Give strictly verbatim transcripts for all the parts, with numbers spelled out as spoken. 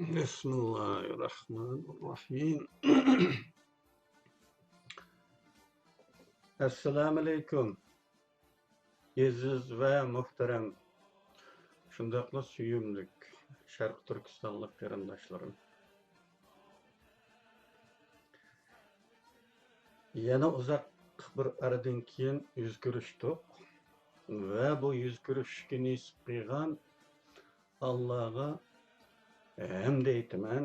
بىسمىللاھىررەھمانىررەھىم. ئەسسالامۇئەلەيكۇم، ئەزىز ۋە مۇھتەرەم، شۇنداقلا سۆيۈملۈك شەرقىي تۈركىستانلىق قېرىنداشلىرىم. يەنە ئۇزاق بىر ئارىدىن كېيىن يۈز كۆرۈشتۇق ۋە بۇ يۈز كۆرۈشۈشكە نېسىپ قىلغان ئاللاغا ھەمدە ئېيتىمەن.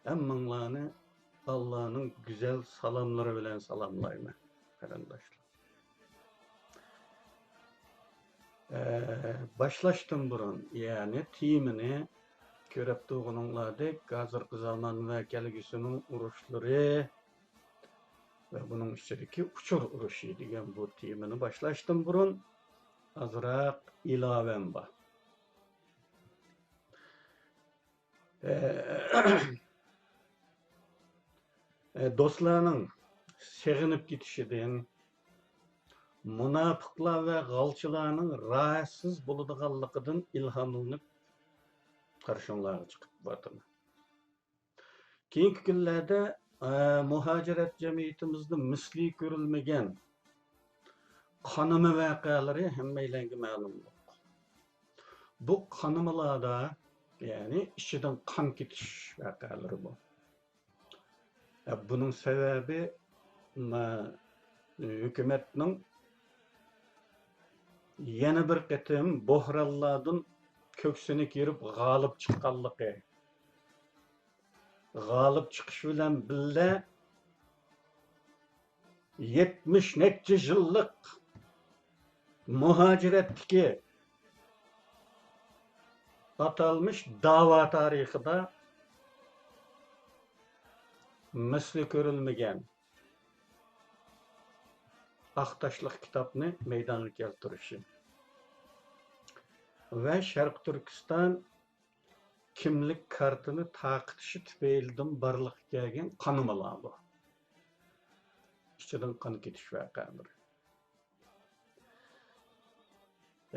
ھەممىڭلارنى ئاللانىڭ گۈزەل سالاملىرى بىلەن سالاملايمەن، قېرىنداشلار. ئە، باشلاشتىن بۇرۇن، يەنى تېمىنى كۆرۈپ تۇرغىنىڭلاردەك، ھازىرقى زامان ۋە كەلگۈسىنىڭ ئۇرۇشلىرى ۋە بۇنىڭ ئىچىدىكى ئۇچۇر ئۇرۇشى دېگەن بۇ تېمىنى باشلاشتىن بۇرۇن ئازراق ئىلاۋەم بار. ئە، ئە، دوستلارنىڭ سېغىنىپ كېتىشىدىن، مۇناپىقلار ۋە غالچىلارنىڭ راھەتسىز بولىدىغانلىقىدىن ئىلھاملىنىپ قارشىڭلارغا چىقىپ بارىمەن. كېيىنكى كۈنلەردە، ئە، مۇھاجىرەت جەمئىيىتىمىزدە مىسلى كۆرۈلمىگەن قانىما ۋەقەلىرى ھەممەيلەنگە مەلۇملۇق. بۇ قانىمىلاردا، يەنى ئىچىدىن قان كېتىش ۋەقەلىرى بۇ. ئە، بۇنىڭ سەۋەبى، مە، ھۆكۈمەتنىڭ يەنە بىر قېتىم بوھرانلاردىن كۆكسىنى كېرىپ غالىب چىققانلىقى. غالىب چىقىش بىلەن بىللە، يەتمىش نەچچە يىللىق مۇھاجىرەتتىكى ئاتالمىش داۋا تارىخىدا مىسلى كۆرۈلمىگەن ئاق تاشلىق كىتابنى مەيدانغا كەلتۈرۈشى ۋە شەرقىي تۈركىستان كىملىك كارتىنى تارقىتىشى تۈپەيلىدىن بارلىققا كەلگەن قانىمىلار بۇ. ئىچىدىن قان كېتىش ۋەقەلىرى.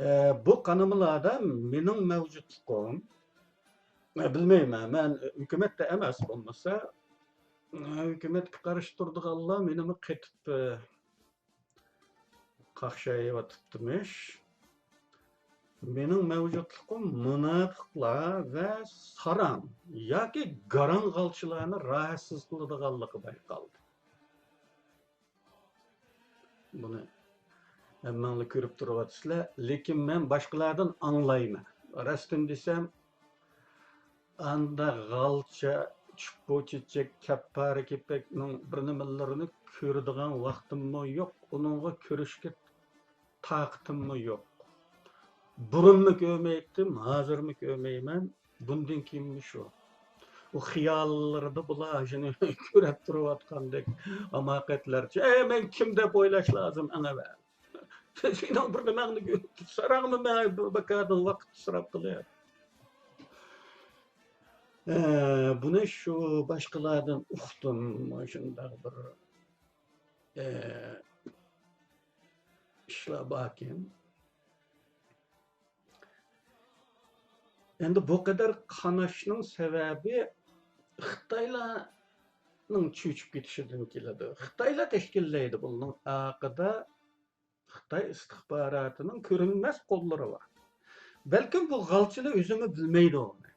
ئە، بۇ قانىمىلاردا مېنىڭ مەۋجۇتلۇقۇم، ئە، بىلمەيمەن، مەن ھۆكۈمەتتە ئەمەس بولمىسا، ئە، ھۆكۈمەتكە قارشى تۇرىدىغانلار مېنىمۇ قېتىپ، ئە، قاقشايۋاتىپتىمىش. مېنىڭ مەۋجۇتلۇقۇم مۇناپىقلار ۋە ساراڭ ياكى گاراڭ غالچىلارنى راھەتسىز قىلىدىغانلىقى بايقالدى. بۇنى ھەممەڭلار كۆرۈپ تۇرۇۋاتىسىلەر، لېكىن مەن باشقىلاردىن ئاڭلايمەن. راستىنى دېسەم، ئاندا غالچا، چۈپپۇ چېچەك، كەپپارە كېپەكنىڭ بىر نېمىلىرىنى كۆرىدىغان ۋاقتىممۇ يوق، ئۇنىڭغا كۆرۈشكە تاقىتىممۇ يوق. بۇرۇنمۇ كۆرمەيتتىم، ھازىرمۇ كۆرمەيمەن، بۇندىن كېيىنمۇ شۇ. ئۇ خىياللىرىدا بۇلار شۇنى كۆرۈپ تۇرۇۋاتقاندەك ھاماقەتلەرچە، ئەي، مەن كىم دەپ ئويلاش لازىم ئەڭ ئەۋەل. سېنىڭ بىر نېمەڭنى كۆرۈپ، ساراڭمۇ مەن بىكاردىن ۋاقىت ئىسراپ قىلىپ. ئە، بۇنى شۇ باشقىلاردىن ئۇقتۇم، شۇنداق بىر، ئە، ئىشلار باركەن. ئەمدى بۇ قەدەر قاناشنىڭ سەۋەبى خىتايلارنىڭ چۆچۈپ كېتىشىدىن كېلىدۇ. خىتايلار تەشكىللەيدۇ بۇنىڭ ئارقىدا. خىتاي ئىستىخباراتىنىڭ كۆرۈنمەس قوللىرى بار. بەلكىم بۇ غالچىلار ئۆزىمۇ بىلمەيدۇ ئۇنى.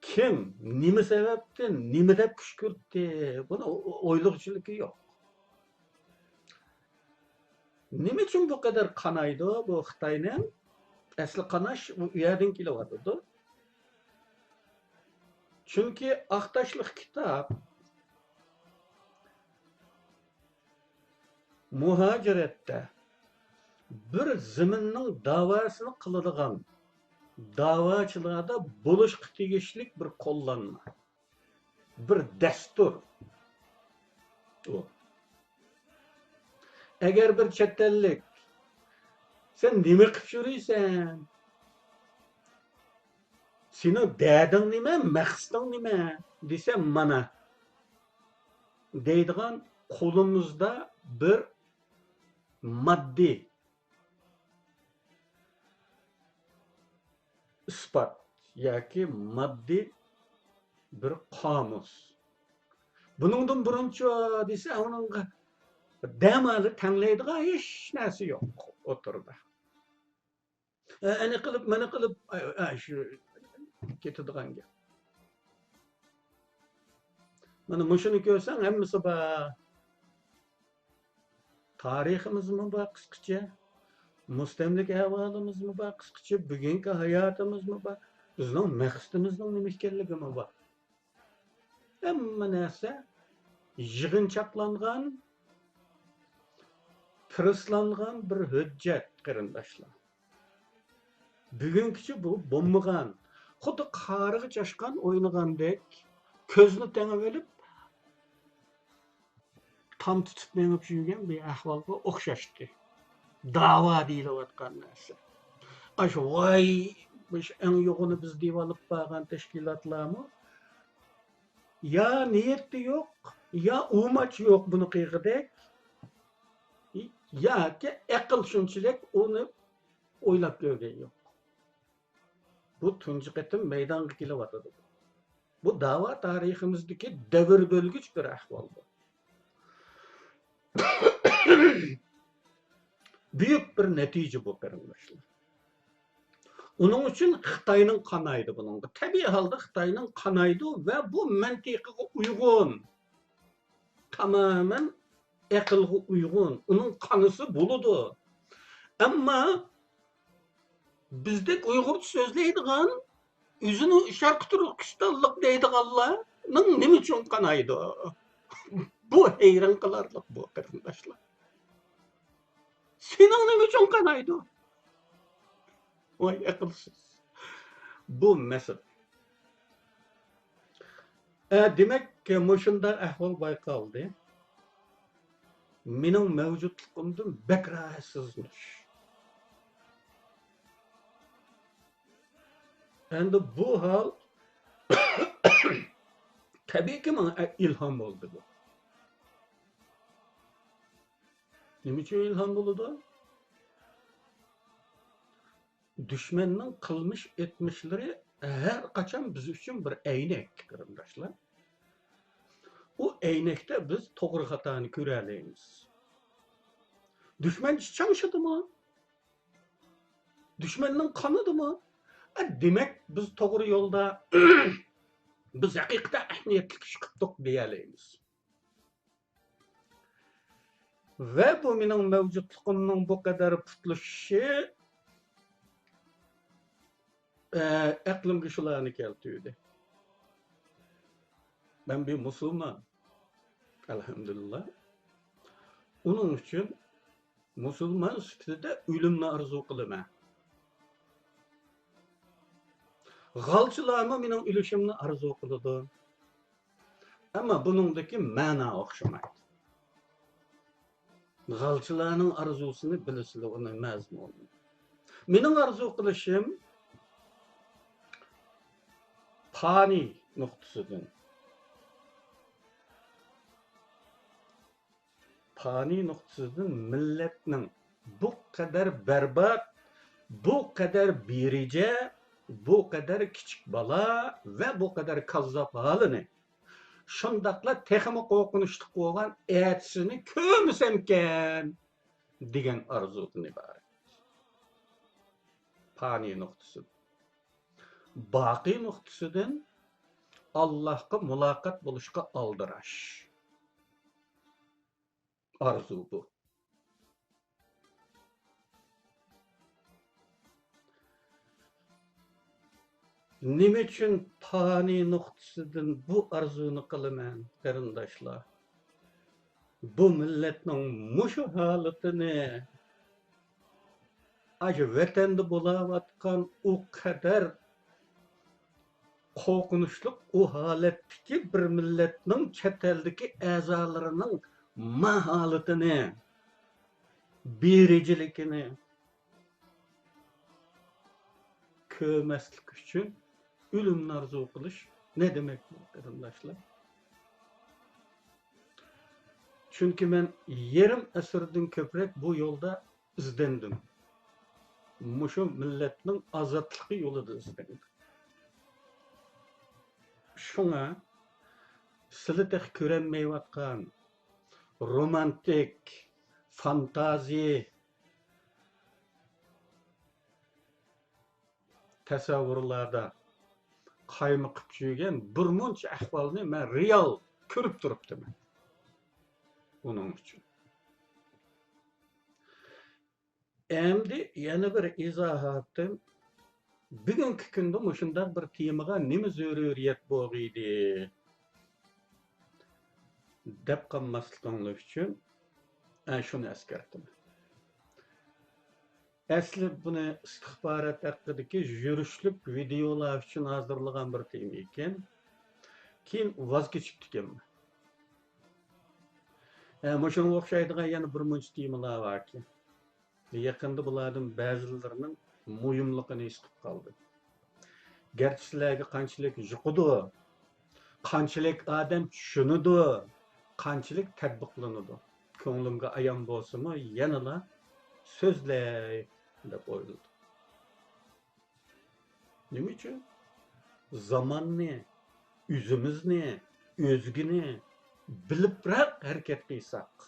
كىم، نېمە سەۋەبتىن، نېمە دەپ كۈشكۈرتتى، بۇنى ئو-، ئو-، ئويلىغۇچىلىكى يوق. نېمە ئۈچۈن بۇ قەدەر قانايدۇ بۇ خىتاينىڭ؟ ئەسلى قاناش بۇ يەردىن كېلىۋاتىدۇ. چۈنكى ئاق تاشلىق كىتاب مۇھاجىرەتتە بىر زېمىننىڭ داۋاسىنى قىلىدىغان داۋاچىلاردا بولۇشقا تېگىشلىك بىر قوللانما، بىر دەستۇر. ئۇ. ئەگەر بىر چەت ئەللىك، «سەن نېمە قىلىپ يۈرۈيسەن؟ سېنىڭ دەردىڭ نېمە؟ مەقسىتىڭ نېمە؟» دېسە، «مانا» دەيدىغان قولىمىزدا بىر ماددىي ئىسپات، ياكى ماددىي بىر قامۇس. بۇنىڭدىن بۇرۇنچۇ دېسە، ئۇنىڭغا دەمالى تەڭلەيدىغان ھېچ نەرسە يوق ئوتتۇرىدا. ئە، ئەنە قىلىپ، مانا قىلىپ، ئە، ئە، شۇ كېتىدىغان گەپ. مانا مۇشۇنى كۆرسەڭ، ھەممىسى بار. تارىخىمىزمۇ بار قىسقىچە، مۇستەملىكە ئەھۋالىمىزمۇ بار قىسقىچە، بۈگۈنكى ھاياتىمىزمۇ بار. بىزنىڭ مەقسىتىمىزنىڭ نېمە ئىكەنلىكىمۇ بار. ھەممە نەرسە يىغىنچاقلانغان، پىرىسلانغان بىر ھۆججەت، قېرىنداشلار. بۈگۈنگىچە بۇ بولمىغان، خۇددى قارىغا چاشقان ئوينىغاندەك، كۆزنى تېڭىۋېلىپ، تام تۇتۇپ مېڭىپ يۈرگەن بىر ئەھۋالغا ئوخشاشتى. داۋا دېيىلىۋاتقان نەرسە. ئاشۇ ۋاي، مۇشۇ ئەڭ يوغىنى بىز دېيىۋالىپ بارغان تەشكىلاتلارمۇ يا نىيىتى يوق، يا ئۇماچ يوق بۇنى قىلغۇدەك، ياكى ئەقىل شۇنچىلىك ئۇنى ئويلاپ كۆرگەن يوق. بۇ تۇنجى قېتىم مەيدانغا كېلىۋاتىدۇ. بۇ داۋا تارىخىمىزدىكى دەۋر بۆلگۈچ بىر ئەھۋال بۇ. بۈيۈك بىر نەتىجە بۇ، قېرىنداشلار. ئۇنىڭ ئۈچۈن خىتاينىڭ قانايدۇ بۇنىڭغا. تەبىئىي ھالدا خىتاينىڭ قانايدۇ ۋە بۇ مەنتىقىغا ئۇيغۇن، تامامەن ئەقىلگە ئۇيغۇن، ئۇنىڭ قانىسا بولىدۇ. ئەمما بىزدەك ئۇيغۇرچە سۆزلەيدىغان، ئۆزىنى شەرقىي تۈركىستانلىق دەيدىغانلارنىڭ نېمە ئۈچۈن قانايدۇ؟ بۇ ھەيران قالارلىق بۇ، قېرىنداشلار. سېنىڭ نېمە ئۈچۈن قانايدۇ؟ ۋاي ئەقىلسىز. بۇ مەسىلە. ئە، دېمەك، مۇشۇنداق ئەھۋال بايقالدى. مېنىڭ مەۋجۇتلۇقۇمدىن بەك راھەتسىزلىنىش. ئەمدى بۇ ھال تەبىئىيكى ماڭا ئىلھام بولدى بۇ. نېمە ئۈچۈن ئىلھام بولىدۇ؟ دۈشمەننىڭ قىلمىش ئېتمىشلىرى ھەر قاچان بىز ئۈچۈن بىر ئەينەك، قېرىنداشلار. ئۇ ئەينەكتە بىز توغرا خاتانى كۆرەلەيمىز. دۈشمەن چاڭشىدىمۇ؟ دۈشمەننىڭ قانىدىمۇ؟ ئە، دېمەك، بىز توغرا يولدا، بىز ھەقىقەتەن ئەھمىيەتلىك ئىش قىپتۇق دېيەلەيمىز. ۋە بۇ مېنىڭ مەۋجۇتلۇقۇمنىڭ بۇ قەدەر پۇتلىشىشى، ئە، ئەقلىمگە شۇلارنى كەلتۈردى. مەن بىر مۇسۇلمان، ئەلھەمدۇلىللا. ئۇنىڭ ئۈچۈن مۇسۇلمان سۈپىتىدە ئۆلۈمنى ئارزۇ قىلىمەن. غالچىلارمۇ مېنىڭ ئۆلۈشۈمنى ئارزۇ قىلىدۇ. ئەمما بۇنىڭدىكى مەنا ئوخشىمايدۇ. غالچىلارنىڭ ئارزۇسىنى بىلىسىلەر، ئۇنىڭ مەزمۇنىنى. مېنىڭ ئارزۇ قىلىشىم پانىي نۇقتىسىدىن، پانىي نۇقتىسىدىن مىللەتنىڭ بۇ قەدەر بەربات، بۇ قەدەر بىرىجە، بۇ قەدەر كىچىك بالا ۋە بۇ قەدەر كاززاپ ھالىنى، شۇنداقلا تېخىمۇ قورقۇنچلۇق بولغان ئەتىسىنى كۆرمىسەمكەن دېگەن ئارزۇدىن ئىبارەت. پانىي نۇقتىسىدىن. باقىي نۇقتىسىدىن ئاللاھقا مۇلاقات بولۇشقا ئالدىراش. ئارزۇ بۇ. نېمە ئۈچۈن پانىي نۇقتىسىدىن بۇ ئارزۇنى قىلىمەن، قېرىنداشلار؟ بۇ مىللەتنىڭ مۇشۇ ھالىتىنى، ئاشۇ ۋەتەندە بولاۋاتقان ئۇ قەدەر قورقۇنچلۇق ئۇ ھالەتتىكى بىر مىللەتنىڭ چەت ئەلدىكى ئەزالىرىنىڭ ما ھالىتىنى، بىرىجىلىكىنى كۆرمەسلىك ئۈچۈن ئۆلۈمنى ئارزۇ قىلىش نە دېمەك بۇ، قېرىنداشلار؟ چۈنكى مەن يېرىم ئەسىردىن كۆپرەك بۇ يولدا ئىزدەندىم. مۇشۇ مىللەتنىڭ ئازادلىقى يولىدا ئىزدەندىم. شۇڭا سىلى تېخى كۆرەلمەيۋاتقان رومانتىك، فانتازىيە تەسەۋۋۇرلاردا قايمۇقۇپ يۈرگەن بىر مۇنچە ئەھۋالنى مەن رېئال كۆرۈپ تۇرۇپتىمەن. ئۇنىڭ ئۈچۈن. ئەمدى يەنە بىر ئىزاھاتىم، بۈگۈنكى كۈندە مۇشۇنداق بىر تېمىغا نېمە زۆرۈرىيەت بولغىيدى دەپ قالماسلىقىڭلار ئۈچۈن، ئە، شۇنى ئەسكەرتىمەن. ئەسلى بۇنى ئىستىخبارات ھەققىدىكى يۈرۈشلۈك ۋىدېئولار ئۈچۈن ھازىرلىغان بىر تېما ئىكەن. كېيىن ۋاز كېچىپتىكەنمەن. ئە، مۇشۇنىڭغا ئوخشايدىغان يەنە بىر مۇنچە تېمىلار باركەن. يېقىندا بۇلاردىن بەزىلىرىنىڭ مۇھىملىقىنى ھېس قىلىپ قالدىم. گەرچە سىلەرگە قانچىلىك يۇقىدۇ، قانچىلىك ئادەم چۈشىنىدۇ، قانچىلىك تەتبىقلىنىدۇ، كۆڭلۈمگە ئايان بولسىمۇ، يەنىلا سۆزلەي دەپ ئويلىدىم. نېمە ئۈچۈن؟ زاماننى، ئۆزىمىزنى، ئۆزگىنى بىلىپرەك ھەرىكەت قىلساق،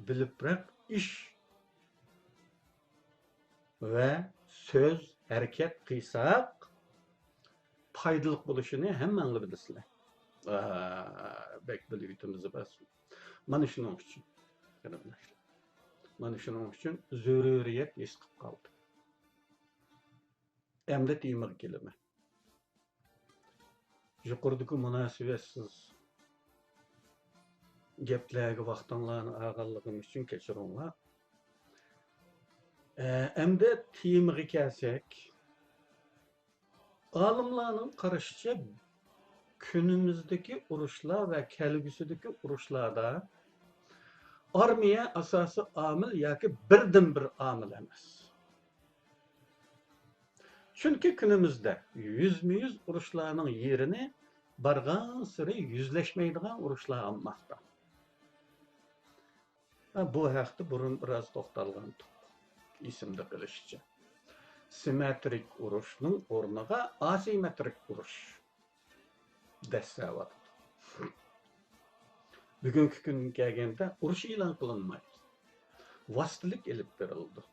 بىلىپرەك ئىش ۋە سۆز، ھەرىكەت قىلساق، پايدىلىق بولۇشىنى ھەممەڭلار بىلىسىلەر. ئا، بەك بىلىۋېتىمىز بەس. مانا شۇنىڭ ئۈچۈن، قېرىنداشلار، مانا شۇنىڭ ئۈچۈن زۆرۈرىيەت ھېس قىلىپ قالدىم. ئەمدى تېمىغا كېلىمەن. يۇقىرىدىكى مۇناسىۋەتسىز گەپلەرگە ۋاقتىڭلارنى ئالغانلىقىم ئۈچۈن كەچۈرۈڭلار. ئە، ئەمدى تېمىغا كەلسەك، ئالىملارنىڭ قارىشىچە، كۈنىمىزدىكى ئۇرۇشلار ۋە كەلگۈسىدىكى ئۇرۇشلاردا ئارمىيە ئاساسىي ئامىل ياكى بىردىنبىر ئامىل ئەمەس. چۈنكى كۈنىمىزدە يۈزمۇ يۈز ئۇرۇشلارنىڭ يېرىنى بارغانسېرى يۈزلەشمەيدىغان ئۇرۇشلار ئالماقتا. ھە، بۇ ھەقتە بۇرۇن بىراز توختالغانتۇق، ئېسىمدە قېلىشىچە. سىممېترىك ئۇرۇشنىڭ ئورنىغا ئاسىممېترىك ئۇرۇش دەسسەۋاتىدۇ. بۈگۈنكى كۈنگە كەلگەندە، ئۇرۇش ئېلان قىلىنمايدۇ. ۋاسىتىلىك ئېلىپ بېرىلىدۇ.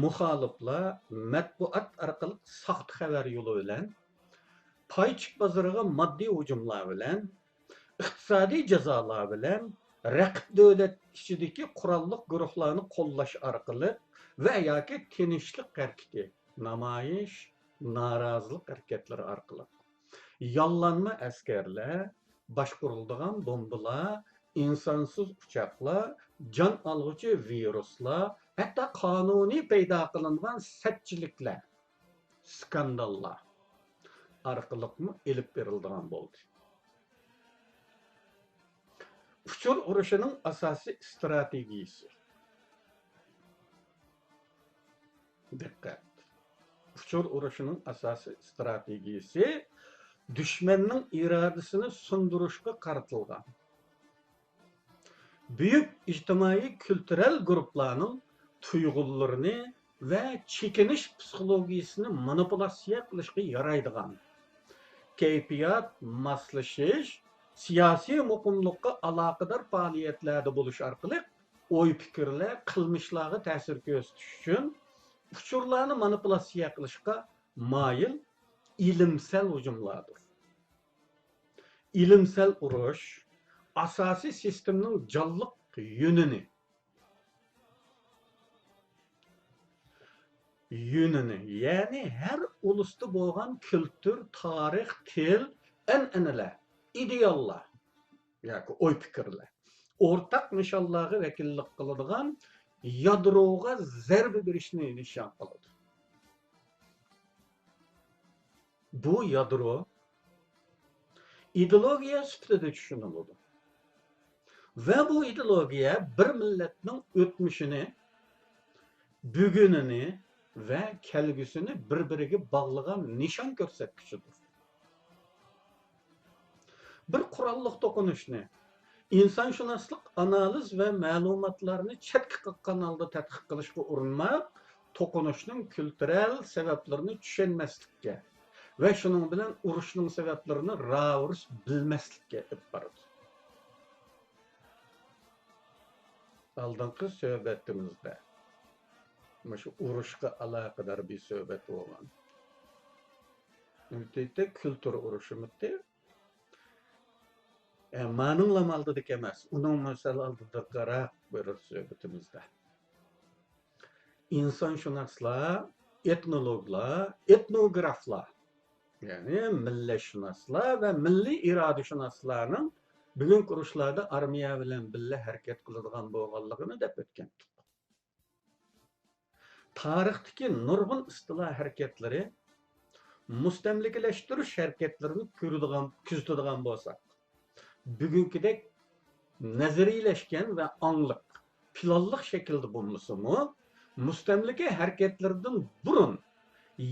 مۇخالىپلار مەتبۇئات ئارقىلىق ساختا خەۋەر يولى بىلەن، پاي چۈشۈش بازىرىغا ماددىي ھۇجۇملار بىلەن، ئىقتىسادىي جازالار بىلەن، رەقىب دۆلەت ئىچىدىكى قوراللىق گۇرۇھلارنى قوللاش ئارقىلىق ۋە ياكى تىنچلىق ھەرىكىتى، نامايىش، نارازىلىق ھەرىكەتلىرى ئارقىلىق، ياللانما ئەسكەرلەر، باشقۇرۇلىدىغان بومبىلار، ئىنسانسىز ئۇچاقلار، جان ئالغۇچى ۋىرۇسلار، ھەتتا قانۇنىي پەيدا قىلىنغان سەتچىلىكلەر، سكانداللار ئارقىلىقمۇ ئېلىپ بېرىلىدىغان بولدى. ئۇچۇر ئۇرۇشىنىڭ ئاساسىي ئىستراتېگىيىسى. دىققەت! ئۇچۇر ئۇرۇشىنىڭ ئاساسىي ئىستراتېگىيىسى دۈشمەننىڭ ئىرادىسىنى سۇندۇرۇشقا قارىتىلغان. بۈيۈك ئىجتىمائىي كۈلتۈرەل گۇرۇپپىلارنىڭ تۇيغۇلىرىنى ۋە چېكىنىش پسىخولوگىيىسىنى مانىپۇلاتسىيە قىلىشقا يارايدىغان، كەيپىيات ماسلىشىش، سىياسىي مۇقىملىققا ئالاقىدار پائالىيەتلەردە بولۇش ئارقىلىق ئوي-پىكىرلەر، قىلمىشلارغا تەسىر كۆرسىتىش ئۈچۈن ئۇچۇرلارنى مانىپۇلاتسىيە قىلىشقا مايىل ئىلىمسەل ھۇجۇملاردۇر. ئىلىمسەل ئۇرۇش ئاساسىي سىستېمىنىڭ جانلىق يۈنىنى، يۈنىنى، يەنى ھەر ئۇلۇستا بولغان كۈلتۈر، تارىخ، تىل، ئەنئەنىلەر، ئىدېئاللار ياكى ئوي-پىكىرلەر، ئورتاق نىشانلارغا ۋەكىللىك قىلىدىغان يادروغا زەربە بېرىشنى نىشان قىلىدۇ. بۇ يادرو ئىدېئولوگىيە سۈپىتىدە چۈشىنىلىدۇ. ۋە بۇ ئىدېئولوگىيە بىر مىللەتنىڭ ئۆتمۈشىنى، بۈگۈنىنى ۋە كەلگۈسىنى بىر-بىرىگە باغلىغان نىشان كۆرسەتكۈچىدۇر. بىر قوراللىق توقۇنۇشنى، ئىنسانشۇناسلىق ئانالىز ۋە مەلۇماتلارنى چەتكە قاققان ھالدا تەتقىق قىلىشقا ئۇرۇنماق، توقۇنۇشنىڭ كۈلتۈرەل سەۋەبلىرىنى چۈشەنمەسلىككە، ۋە شۇنىڭ بىلەن ئۇرۇشنىڭ سەۋەبلىرىنى راۋۇرۇس بىلمەسلىككە ئېلىپ بارىدۇ. ئالدىنقى سۆھبىتىمىزدە مۇشۇ ئۇرۇشقا ئالاقىدار بىر سۆھبەت بولغان. ئۆتتى، كۈلتۈر ئۇرۇشىمىتى. ئە، مانىڭلام ئالدىدىكى ئەمەس، ئۇنىڭ مەسەل ئالدىدىكىراق بىر سۆھبىتىمىزدە. ئىنسانشۇناسلار، ئېتنولوگلار، ئېتنوگرافلار، يەنى مىللەتشۇناسلار ۋە مىللىي ئىرادىشۇناسلارنىڭ بۈگۈنكى ئۇرۇشلاردا ئارمىيە بىلەن بىللە ھەرىكەت قىلىدىغان بولغانلىقىنى دەپ ئۆتكەنتۇق. تارىختىكى نۇرغۇن ئىستىلا ھەرىكەتلىرى، مۇستەملىكىلەشتۈرۈش ھەرىكەتلىرىنى كۆرىدىغان، كۆزىتىدىغان بولساق، بۈگۈنكىدەك نەزەرىيلەشكەن ۋە ئاڭلىق، پىلانلىق شەكىلدە بولمىسىمۇ، مۇستەملىكە ھەرىكەتلىرىدىن بۇرۇن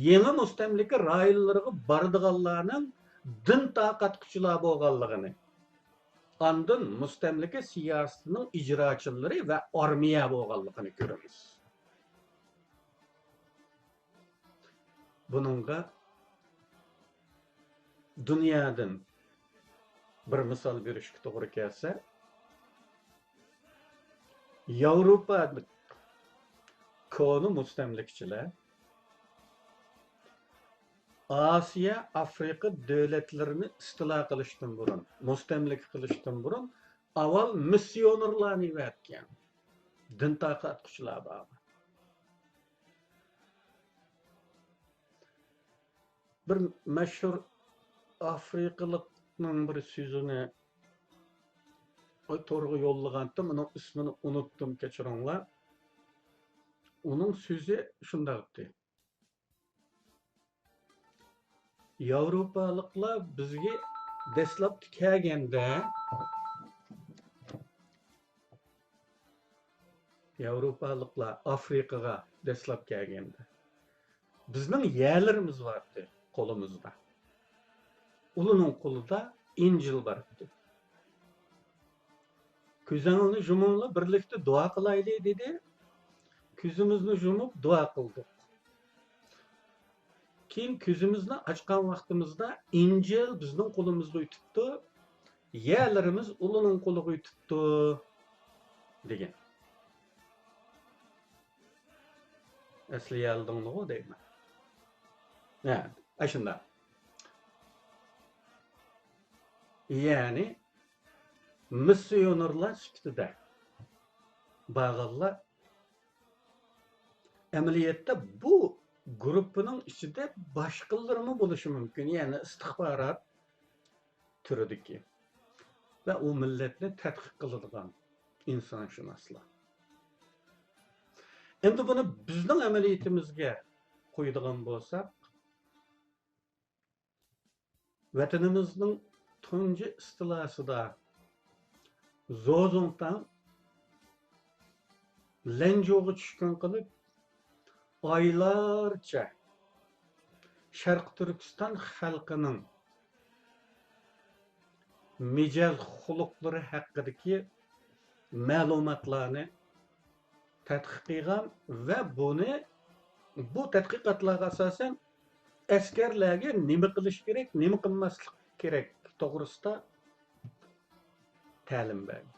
يېڭى مۇستەملىكە رايونلىرىغا بارىدىغانلارنىڭ دىن تارقاتقۇچىلار بولغانلىقىنى، ئاندىن مۇستەملىكە سىياسىتىنىڭ ئىجراچىلىرى ۋە ئارمىيە بولغانلىقىنى كۆرىمىز. بۇنىڭغا دۇنيادىن بىر مىسال بېرىشكە توغرا كەلسە، ياۋروپادىكى كونا مۇستەملىكىچىلەر ئاسىيا، ئافرىقا دۆلەتلىرىنى ئىستىلا قىلىشتىن بۇرۇن، مۇستەملىكە قىلىشتىن بۇرۇن ئاۋۋال مىسسىيونېرلارنى ئەۋەتكەن. دىن تارقاتقۇچىلار بارغان. بىر مەشھۇر ئافرىقىلىقنىڭ بىر سۆزىنى تورغا يوللىغانتىم، ئۇنىڭ ئىسمىنى ئۇنتتۇم، كەچۈرۈڭلار. ئۇنىڭ سۆزى شۇنداق ئىدى. ياۋروپالىقلار بىزگە دەسلەپتە كەلگەندە، ياۋروپالىقلار ئافرىقىغا دەسلەپ كەلگەندە، بىزنىڭ يەرلىرىمىز بار ئىدى قولىمىزدا. ئۇلارنىڭ قولىدا ئىنجىل بار ئىدى. «كۆزۈڭلارنى يۇمۇڭلار، بىرلىكتە دۇئا قىلايلى» دېدى. كۆزىمىزنى يۇمۇپ دۇئا قىلدۇق. كېيىن كۆزىمىزنى ئاچقان ۋاقتىمىزدا ئىنجىل بىزنىڭ قولىمىزغا ئۆتۈپتۇ، يەرلىرىمىز ئۇلارنىڭ قولىغا ئۆتۈپتۇ دېگەن. ئەسلىيەلىدىڭلىغۇ دەيمەن. ھە، ئاشۇنداق. يەنى مىسسىيونېرلار سۈپىتىدە بارغانلار ئەمەلىيەتتە بۇ گۇرۇپپىنىڭ ئىچىدە باشقىلىرىمۇ بولۇشى مۇمكىن، يەنى ئىستىخبارات تۈرىدىكى ۋە ئۇ مىللەتنى تەتقىق قىلىدىغان ئىنسانشۇناسلار. ئەمدى بۇنى بىزنىڭ ئەمەلىيىتىمىزگە قويىدىغان بولساق، ۋەتىنىمىزنىڭ تۇنجى ئىستىلاسىدا زوزۇڭتاڭ لەنجۇغا چۈشكۈن قىلىپ، ئايلارچە شەرقىي تۈركىستان خەلقىنىڭ مىجەز خۇلقلىرى ھەققىدىكى مەلۇماتلارنى تەتقىق قىلغان ۋە بۇنى، بۇ تەتقىقاتلارغا ئاساسەن ئەسكەرلەرگە نېمە قىلىش كېرەك، نېمە قىلماسلىق كېرەك توغرىسىدا تەلىم بەرگەن.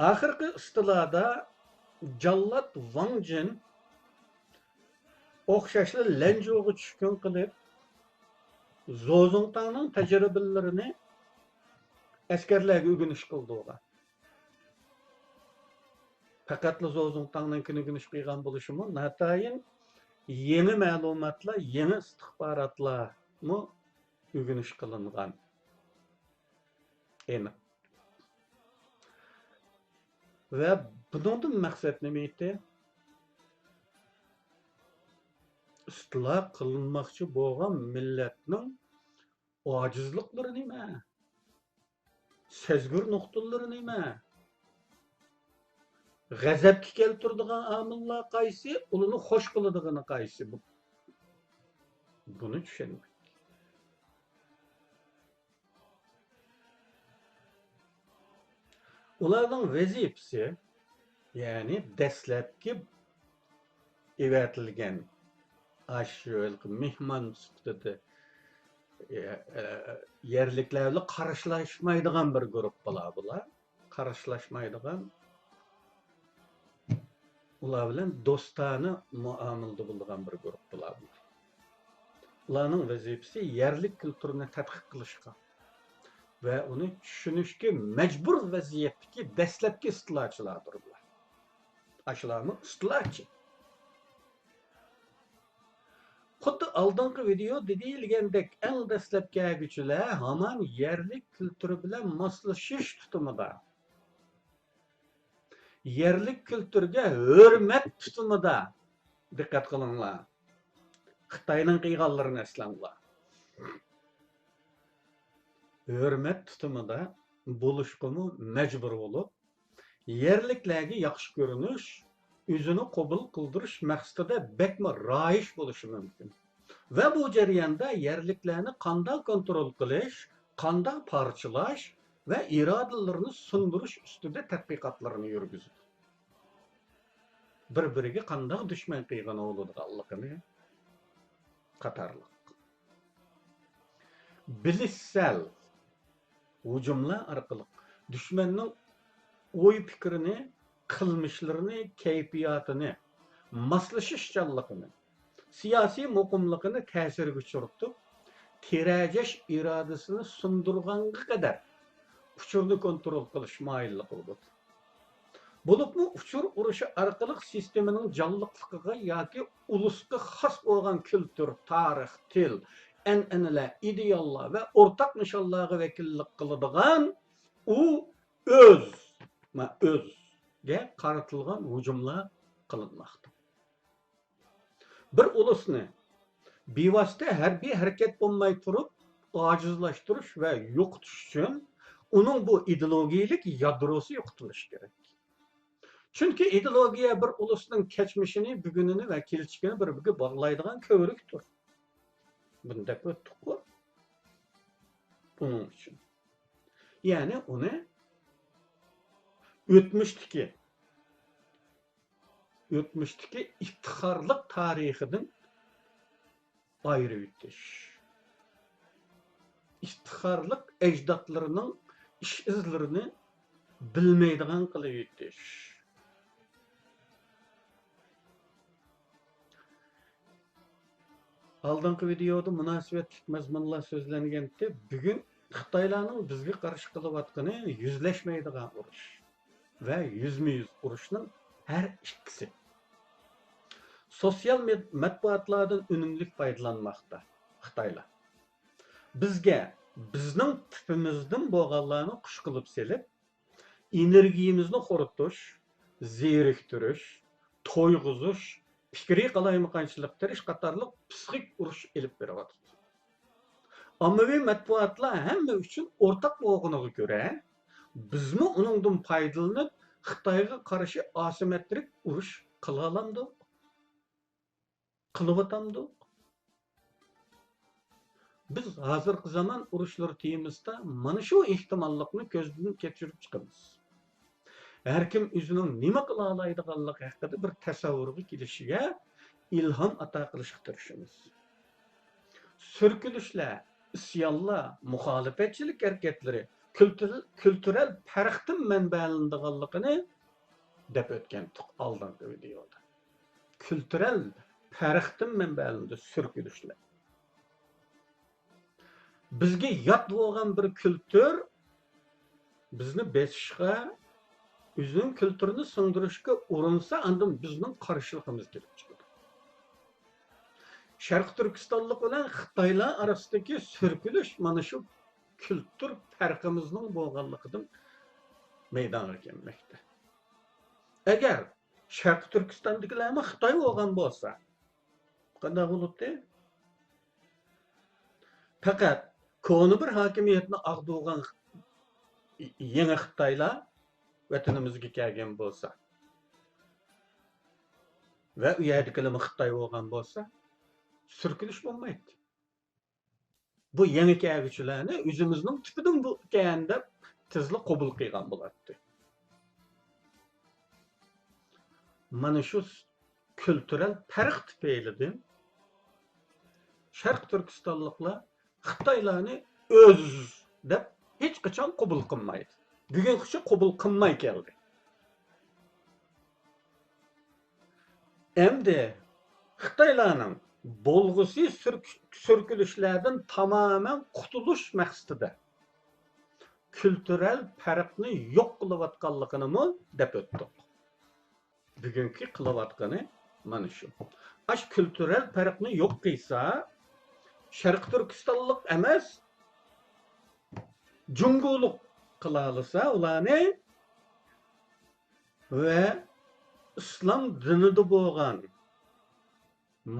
ئاخىرقى ئىستىلادا جاللات ۋاڭ جىن ئوخشاشلا لەنجۇغا چۈشكۈن قىلىپ، زوزۇڭتاڭنىڭ تەجرىبىلىرىنى ئەسكەرلەرگە ئۆگىنىش قىلدۇرغان. پەقەتلا زوزۇڭتاڭنىڭكىنى ئۆگىنىش قىلغان بولۇشىمۇ ناتايىن، يېڭى مەلۇماتلار، يېڭى ئىستىخباراتلارمۇ ئۆگىنىش قىلىنغان. ئېنىق. ۋە بۇنىڭدىن مەقسەت نېمە ئىدى؟ ئىستىلا قىلىنماقچى بولغان مىللەتنىڭ ئاجىزلىقلىرى نېمە؟ سەزگۈر نۇقتىلىرى نېمە؟ غەزەپكە كەلتۈرىدىغان ئامىللار قايسى؟ ئۇلارنى خوش قىلىدىغىنى قايسى؟ بۇ-، بۇنى چۈشەنمەك. ئۇلارنىڭ ۋەزىپىسى، يەنى دەسلەپكى ئېۋەتىلگەن ئاشۇ ھېلىقى مېھمان سۈپىتىدە، ئە، ئە، يەرلىكلەر بىلەن قارشىلاشمايدىغان بىر گۇرۇپپىلار بۇلار. قارشىلاشمايدىغان، ئۇلار بىلەن دوستانە مۇئامىلىدە بولىدىغان بىر گۇرۇپپىلار بۇلار. ئۇلارنىڭ ۋەزىپىسى يەرلىك كۈلتۈرنى تەتقىق قىلىشقا ۋە ئۇنى چۈشىنىشكە مەجبۇر ۋەزىيەتتىكى دەسلەپكى ئىستىلاچىلاردۇر بۇلار. ئاشۇلارمۇ ئىستىلاچى. خۇددى ئالدىنقى ۋىدېئودا دېيىلگەندەك، ئەڭ دەسلەپ كەلگۈچىلەر ھامان يەرلىك كۈلتۈر بىلەن ماسلىشىش تۇتۇمىدا، يەرلىك كۈلتۈرگە ھۆرمەت تۇتۇمىدا، دىققەت قىلىڭلار، خىتاينىڭ قىلغانلىرىنى ئەسلەڭلار. ھۆرمەت تۇتۇمىدا بولۇشقىمۇ مەجبۇر بولۇپ، يەرلىكلەرگە ياخشى كۆرۈنۈش، ئۆزىنى قوبۇل قىلدۇرۇش مەقسىتىدە بەكمۇ رايىش بولۇشى مۇمكىن. ۋە بۇ جەرياندا يەرلىكلەرنى قانداق كونترول قىلىش، قانداق پارچىلاش ۋە ئىرادىلىرىنى سۇندۇرۇش ئۈستىدە تەتقىقاتلىرىنى يۈرگۈزىدۇ. بىر-بىرىگە قانداق دۈشمەن قىلغىلى بولىدىغانلىقىنى قاتارلىق. بىلىشسەل ھۇجۇملار ئارقىلىق دۈشمەننىڭ ئوي-پىكرىنى، قىلمىشلىرىنى، كەيپىياتىنى، ماسلىشىشچانلىقىنى، سىياسىي مۇقىملىقىنى تەسىرگە ئۇچرىتىپ، تىرەجەش ئىرادىسىنى سۇندۇرغانغا قەدەر ئۇچۇرنى كونترول قىلىش ماھىرلىقى بولىدۇ. بولۇپمۇ ئۇچۇر ئۇرۇشى ئارقىلىق سىستېمىنىڭ جانلىقلىقىغا ياكى ئۇلۇسقا خاس بولغان كۈلتۈر، تارىخ، تىل، ئەنئەنىلەر، ئىدېئاللار ۋە ئورتاق نىشانلارغا ۋەكىللىك قىلىدىغان ئۇ ئۆز، ما، ئۆزگە قارىتىلغان ھۇجۇملار قىلىنماقتا. بىر ئۇلۇسنى بىۋاسىتە ھەربىي ھەرىكەت بولماي تۇرۇپ ئاجىزلاشتۇرۇش ۋە يوقىتىش ئۈچۈن ئۇنىڭ بۇ ئىدېئولوگىيەلىك يادروسى يوقىتىلىشى كېرەك. چۈنكى ئىدېئولوگىيە بىر ئۇلۇسنىڭ كەچمىشىنى، بۈگۈنىنى ۋە كېلىچىكىنى بىر-بىرىگە باغلايدىغان كۆۋرۈكتۇر. بۇنى دەپ ئۆتتۇققۇ. بۇنىڭ ئۈچۈن. يەنى ئۇنى ئۆتمۈشتىكى، ئۆتمۈشتىكى ئىپتىخارلىق تارىخىدىن ئايرىۋېتىش. ئىپتىخارلىق ئەجدادلىرىنىڭ ئىش-ئىزلىرىنى بىلمەيدىغان قىلىۋېتىش. ئالدىنقى ۋىدېئودا مۇناسىۋەتلىك مەزمۇنلار سۆزلەنگەنتى. بۈگۈن خىتايلارنىڭ بىزگە قارشى قىلىۋاتقىنى يۈزلەشمەيدىغان ئۇرۇش ۋە يۈزمۇ يۈز ئۇرۇشنىڭ ھەر ئىككىسى. سوتسىيال مەت-، مەتبۇئاتلاردىن ئۈنۈملۈك پايدىلانماقتا خىتايلار. بىزگە بىزنىڭ تىپىمىزدىن بولغانلارنى قۇش قىلىپ سېلىپ، ئېنېرگىيىمىزنى خورىتىش، زېرىكتۈرۈش، تويغۇزۇش، پىكرىي قالايمىقانچىلىق تېرىش قاتارلىق پسىخىك ئۇرۇش ئېلىپ بېرىۋاتىدۇ. ئاممىۋى مەتبۇئاتلار ھەممە ئۈچۈن ئورتاق بولغىنىغا كۆرە، بىزمۇ ئۇنىڭدىن پايدىلىنىپ، خىتايغا قارشى ئاسىممېترىك ئۇرۇش قىلالامدۇق؟ قىلىۋاتامدۇق؟ بىز ھازىرقى زامان ئۇرۇشلىرى تېمىسىدا مانا شۇ ئېھتىماللىقنى كۆزدىن كەچۈرۈپ چىقىمىز. ھەركىم ئۆزىنىڭ نېمە قىلالايدىغانلىقى ھەققىدە بىر تەسەۋۋۇرغا كېلىشىگە ئىلھام ئاتا قىلىشقا تىرىشىمىز. سۈركىلىشلەر، ئىسيانلار، مۇخالىپەتچىلىك ھەرىكەتلىرى كۈلتۈر-، كۈلتۈرەل پەرقتىن مەنبەلىنىدىغانلىقىنى دەپ ئۆتكەنتۇق ئالدىنقى ۋىدېئودا. كۈلتۈرەل پەرقتىن مەنبەلىنىدۇ سۈركىلىشلەر. بىزگە يات بولغان بىر كۈلتۈر بىزنى بېسىشقا، ئۆزىنىڭ كۈلتۈرىنى سىڭدۈرۈشكە ئۇرۇنسا، ئاندىن بىزنىڭ قارشىلىقىمىز كېلىپ چىقىدۇ. شەرقىي تۈركىستانلىق بىلەن خىتايلار ئارىسىدىكى سۈركىلىش مانا شۇ كۈلتۈر پەرقىمىزنىڭ بولغانلىقىدىن مەيدانغا كەلمەكتە. ئەگەر شەرقىي تۈركىستاندىكىلەرمۇ خىتاي بولغان بولسا، قانداق بولاتتى؟ پەقەت كونا بىر ھاكىمىيەتنى ئاغدۇرغان يېڭى خىتايلار ۋەتىنىمىزگە كەلگەن بولسا ۋە ئۇ يەردىكىلەرمۇ خىتاي بولغان بولسا، سۈركىلىش بولمايتتى. بۇ يېڭى كەلگۈچىلەرنى ئۆزىمىزنىڭ تىپىدىن بۇ ئىكەن دەپ تېزلا قوبۇل قىلغان بولاتتى. مانا شۇ كۈلتۈرەل پەرق تۈپەيلىدىن شەرقىي تۈركىستانلىقلار خىتايلارنى ئۆز دەپ ھېچقاچان قوبۇل قىلمايدۇ. بۈگۈنگىچە قوبۇل قىلماي كەلدى. ئەمدى خىتايلارنىڭ بولغۇسى سۈرك-، سۈركىلىشلەردىن تامامەن قۇتۇلۇش مەقسىتىدە كۈلتۈرەل پەرقنى يوق قىلىۋاتقانلىقىنىمۇ دەپ ئۆتتۇق. بۈگۈنكى قىلىۋاتقىنى مانا شۇ. ئاش كۈلتۈرەل پەرقنى يوق قىلسا، شەرقىي تۈركىستانلىق ئەمەس، جۇڭگولۇق قىلالىسا ئۇلارنى ۋە ئىسلام دىنىدا بولغان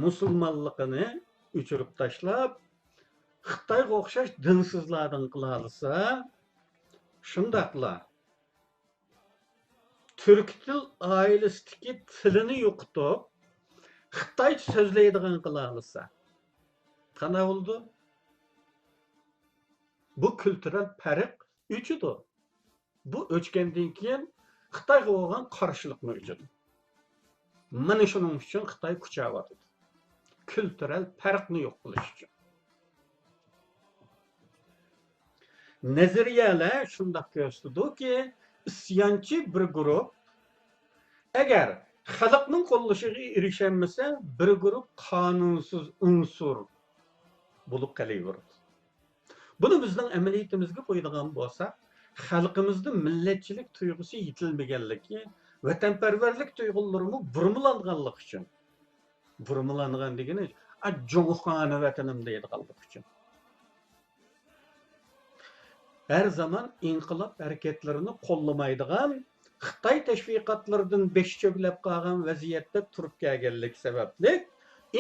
مۇسۇلمانلىقىنى ئۆچۈرۈپ تاشلاپ، خىتايغا ئوخشاش دىنسىزلاردىن قىلالىسا، شۇنداقلا تۈركىي تىل ئائىلىسىدىكى تىلىنى يوقىتىپ، خىتايچە سۆزلەيدىغان قىلالىسا، قانداق بولىدۇ؟ بۇ كۈلتۈرەل پەرق ئۆچىدۇ. بۇ ئۆچكەندىن كېيىن خىتايغا بولغان قارشىلىقمۇ ئۆچىدۇ. مانا شۇنىڭ ئۈچۈن خىتاي كۈچەۋاتىدۇ. كۈلتۈرەل پەرقنى يوق قىلىش ئۈچۈن. نەزەرىيەلەر شۇنداق كۆرسىتىدۇكى، ئىسيانچى بىر گۇرۇپ ئەگەر خەلقنىڭ قوللىشىغا ئېرىشەلمىسە، بىر گۇرۇپ قانۇنسىز ئۇنسۇر بولۇپ قېلىۋېرىدۇ. بۇنى بىزنىڭ ئەمەلىيىتىمىزگە قويىدىغان بولساق، خەلقىمىزدە مىللەتچىلىك تۇيغۇسى يېتىلمىگەنلىكى، ۋەتەنپەرۋەرلىك تۇيغۇلىرىمۇ بۇرمىلانغانلىقى ئۈچۈن. بۇرمىلانغان دېگىنى، «ئا، جۇڭخۇا ۋەتىنىم» دەيدىغانلىقى ئۈچۈن. ھەر زامان ئىنقىلاب ھەرىكەتلىرىنى قوللىمايدىغان، خىتاي تەشۋىقاتلىرىدىن بېشى چۆگىلەپ قالغان ۋەزىيەتتە تۇرۇپ كەلگەنلىكى سەۋەبلىك،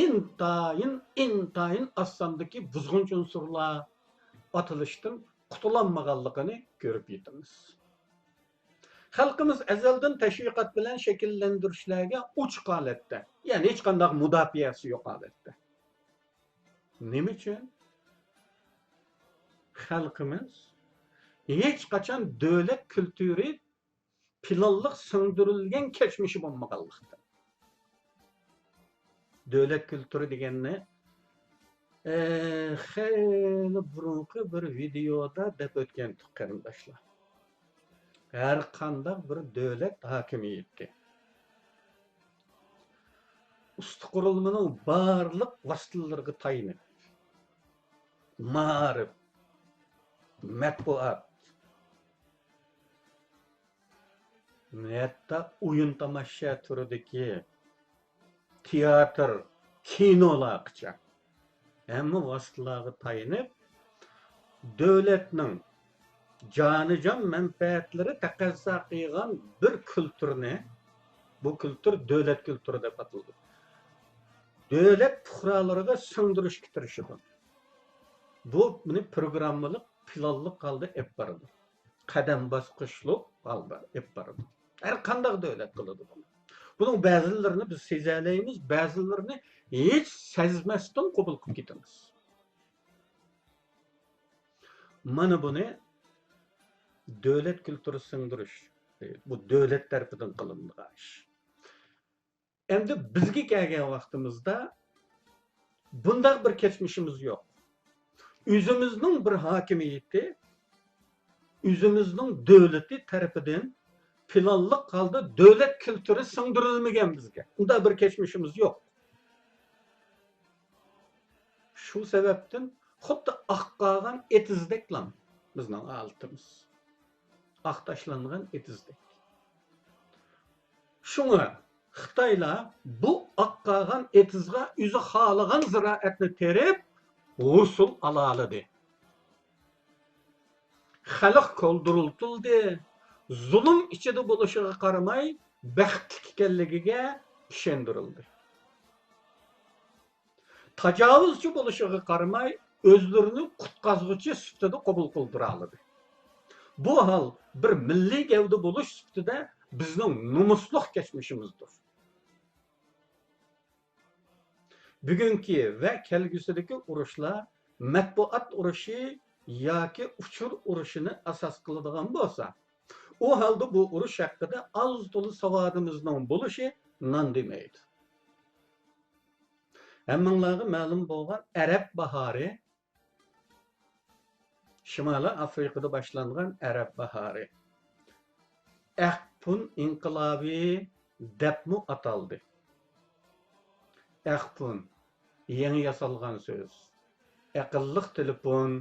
ئىنتايىن، ئىنتايىن ئاز ساندىكى بۇزغۇنچى ئۇنسۇرلار ئاتىلىشتىن قۇتۇلالمىغانلىقىنى كۆرۈپ يېتىمىز. خەلقىمىز ئەزەلدىن تەشۋىقات بىلەن شەكىللەندۈرۈشلەرگە ئوچۇق ھالەتتە، يەنى ھېچقانداق مۇداپىئەسى يوق ھالەتتە. نېمە ئۈچۈن؟ خەلقىمىز ھېچقاچان دۆلەت كۈلتۈرى پىلانلىق سىڭدۈرۈلگەن كەچمىشى بولمىغانلىقتىن. دۆلەت كۈلتۈرى دېگەننى، ئە، خېلى بۇرۇنقى بىر ۋىدېيودا دەپ ئۆتكەنتۇق، قېرىنداشلار. ھەر قانداق بىر دۆلەت ھاكىمىيىتى ئۇستى قۇرۇلمىنىڭ بارلىق ۋاسىتىلىرىغا تايىنىپ، مائارىپ، مەتبۇئات، ھەتتا ئويۇن تاماشا تۈرىدىكى تىياتىر، كىنولارغىچە ھەممە ۋاسىتىلارغا تايىنىپ، دۆلەتنىڭ جانىجان مەنپەئەتلىرى تەقەززا قىلغان بىر كۈلتۈرنى، بۇ كۈلتۈر دۆلەت كۈلتۈرى دەپ ئاتىلىدۇ. دۆلەت پۇقرالىرىغا سىڭدۈرۈشكە تىرىشىدۇ. بۇ بۇنى پروگراممىلىق، پىلانلىق ھالدا ئېلىپ بارىدۇ. قەدەم باسقۇچلۇق ھالدا ئېلىپ بارىدۇ. ھەر قانداق دۆلەت قىلىدۇ بۇنى. بۇنىڭ بەزىلىرىنى بىز سېزەلەيمىز، بەزىلىرىنى ھېچ سەزمەستىن قوبۇل قىلىپ كېتىمىز. مانا بۇنى دۆلەت كۈلتۈرى سىڭدۈرۈش، بۇ دۆلەت تەرىپىدىن قىلىنىدىغان ئىش. ئەمدى بىزگە كەلگەن ۋاقتىمىزدا بۇنداق بىر كەچمىشىمىز يوق. ئۆزىمىزنىڭ بىر ھاكىمىيىتى، ئۆزىمىزنىڭ دۆلىتى تەرىپىدىن پىلانلىق ھالدا دۆلەت كۈلتۈرى سىڭدۈرۈلمىگەن بىزگە. ئۇنداق بىر كەچمىشىمىز يوق. شۇ سەۋەبتىن خۇددى ئاققارغان ئېتىزدەكلا بىزنىڭ ھالىتىمىز. ئاق تاشلانغان ئېتىزدەك. شۇڭا خىتايلار بۇ ئاققارغان ئېتىزغا ئۆزى خالىغان زىرائەتنى تېرىپ، ھوسۇل ئالالىدى. خەلق كولدۇرلىتىلدى. زۇلۇم ئىچىدە بولۇشىغا قارىماي، بەختلىك ئىكەنلىكىگە ئىشەندۈرۈلدى. تاجاۋۇزچى بولۇشىغا قارىماي، ئۆزلىرىنى قۇتقازغۇچى سۈپىتىدە قوبۇل قىلدۇرالىدى. بۇ ھال بىر مىللىي گەۋدە بولۇش سۈپىتىدە بىزنىڭ نومۇسلۇق كەچمىشىمىزدۇر. بۈگۈنكى ۋە كەلگۈسىدىكى ئۇرۇشلار مەتبۇئات ئۇرۇشى ياكى ئۇچۇر ئۇرۇشىنى ئاساس قىلىدىغان بولسا، ئۇ ھالدا بۇ ئۇرۇش ھەققىدە ئاز-تولا ساۋادىمىزنىڭ بولۇشى نان دېمەيدۇ. ھەممىڭلارغا مەلۇم بولغان ئەرەب باھارى، شىمالىي ئافرىقىدا باشلانغان ئەرەب باھارى، ئەخپۇن ئىنقىلابى دەپمۇ ئاتالدى. ئەخپۇن، يېڭى ياسالغان سۆز. ئەقىللىق تېلېفون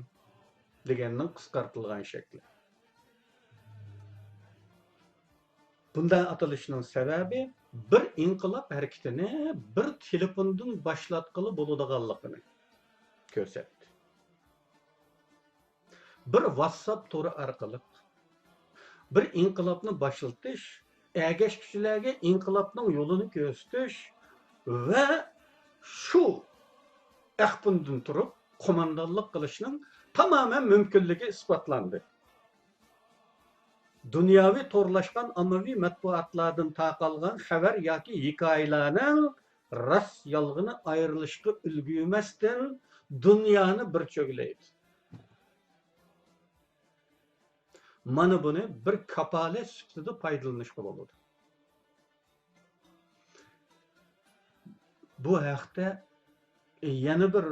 دېگەننىڭ قىسقارتىلغان شەكلى. بۇنداق ئاتىلىشىنىڭ سەۋەبى، بىر ئىنقىلاب ھەرىكىتىنى بىر تېلېفوندىن باشلاتقىلى بولىدىغانلىقىنى كۆرسەتتى. بىر ۋاتساپ تورى ئارقىلىق بىر ئىنقىلابنى باشلىتىش، ئەگەشكۈچىلەرگە ئىنقىلابنىڭ يولىنى كۆرسىتىش ۋە شۇ ئەخپۇندىن تۇرۇپ قوماندانلىق قىلىشنىڭ تامامەن مۇمكىنلىكى ئىسپاتلاندى. دۇنياۋى تورلاشقان ئاممىۋى مەتبۇئاتلاردىن تارقالغان خەۋەر ياكى ھېكايىلەرنىڭ راست يالغىنى ئايرىلىشقا ئۈلگۈرمەستىن دۇنيانى بىر چۆگىلەيدۇ. مانا بۇنى بىر كاپالەت سۈپىتىدە پايدىلىنىشقا بولىدۇ. بۇ ھەقتە يەنە بىر،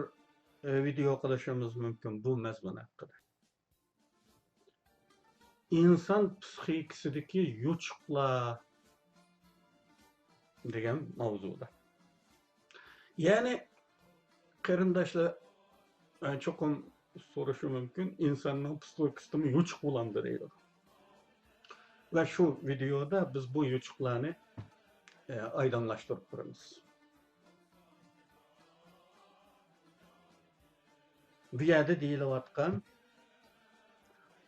ئە، ۋىدېئو قىلىشىمىز مۇمكىن بۇ مەزمۇن ھەققىدە. ئىنسان پسىخىكىسىدىكى يوچۇقلار دېگەن ماۋزۇدا. يەنى قېرىنداشلار، ئە، چوقۇم سورىشى مۇمكىن، ئىنساننىڭ پسىخىكىسىدىمۇ يوچۇق بولامدۇ دەيدۇ. ۋە شۇ ۋىدېئودا بىز بۇ يوچۇقلارنى، ئە، ئايدىڭلاشتۇرۇپ بېرىمىز. بۇ يەردە دېيىلىۋاتقان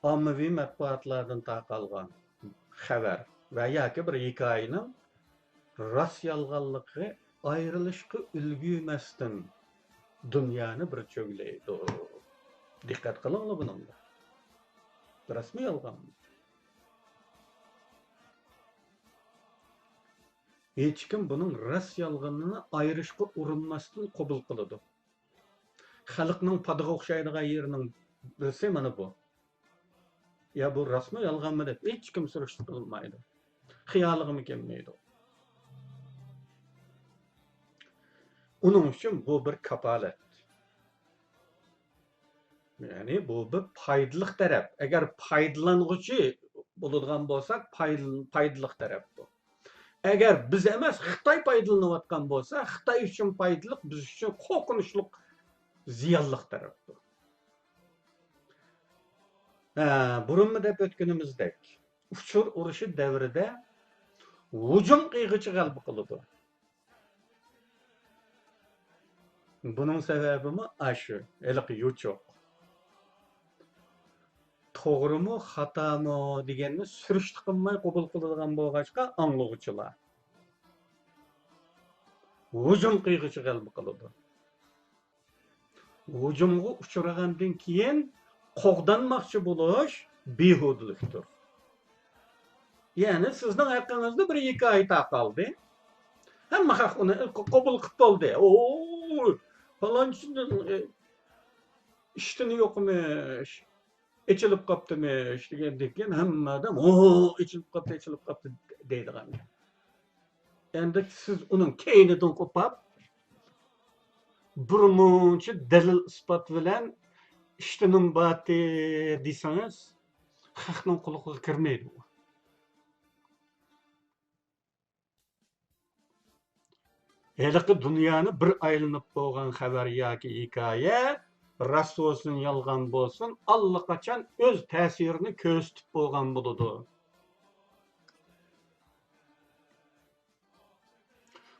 ئاممىۋى مەتبۇئاتلاردىن تارقالغان خەۋەر ۋە ياكى بىر ھېكايىنىڭ راست يالغانلىقى ئايرىلىشقا ئۈلگۈرمەستىن دۇنيانى بىر چۆگىلەيدۇ. دىققەت قىلىڭلار بۇنىڭغا. راستمۇ يالغانمۇ؟ ھېچكىم بۇنىڭ راست يالغىنىنى ئايرىشقا ئۇرۇنماستىن قوبۇل قىلىدۇ. خەلقنىڭ پادىغا ئوخشايدىغان يېرىنىڭ بىرسى مانا بۇ. يا بۇ راستمۇ، يالغانمۇ دەپ ھېچكىم سۈرۈشتە قىلمايدۇ. خىيالىغىمۇ كەلمەيدۇ. ئۇنىڭ ئۈچۈن بۇ بىر كاپالەت. يەنى بۇ بىر پايدىلىق تەرەپ. ئەگەر پايدىلانغۇچى بولىدىغان بولساق، پايدىل-، پايدىلىق تەرەپ بۇ. ئەگەر بىز ئەمەس، خىتاي پايدىلىنىۋاتقان بولسا، خىتاي ئۈچۈن پايدىلىق، بىز ئۈچۈن قورقۇنچلۇق، زىيانلىق تەرەپتۇر. ھە، بۇرۇنمۇ دەپ ئۆتكىنىمىزدەك، ئۇچۇر ئۇرۇشى دەۋرىدە ھۇجۇم قىلغۇچى غەلىبە قىلىدۇ. بۇنىڭ سەۋەبىمۇ ئاشۇ، ھېلىقى يوچۇق. توغرىمۇ، خاتامۇ دېگەننى سۈرۈشتە قىلماي قوبۇل قىلىدىغان بولغاچقا، ئاڭلىغۇچىلار ھۇجۇم قىلغۇچى غەلىبە قىلىدۇ. ھۇجۇمغا ئۇچرىغاندىن كېيىن قوغدانماقچى بولۇش بىھۇدىلىكتۇر. يەنى سىزنىڭ ھەققىڭىزدە بىر ھېكايە تارقالدى. ھەممە خەق ئۇنى قوبۇل قىلىپ بولدى. ئوو، پالانچىدىن، ئىشتىنى يوقمىش، ئېچىلىپ قاپتىمىش دېگەندىن كېيىن ھەممە ئادەم، ئوو، ئېچىلىپ قاپتۇ، ئېچىلىپ قاپتۇ دەيدىغان گەپ. ئەمدى سىز ئۇنىڭ كەينىدىن قوپاپ، بىرمۇنچە دەلىل ئىسپات بىلەن ئىشتىنىم باتى دېسىڭىز، خەقنىڭ قۇلىقىغا كىرمەيدۇ ئۇ. ھېلىقى دۇنيانى بىر ئايلىنىپ بولغان خەۋەر ياكى ھېكايە، راست بولسۇن، يالغان بولسۇن، ئاللىقاچان ئۆز تەسىرىنى كۆرسىتىپ بولغان بولىدۇ.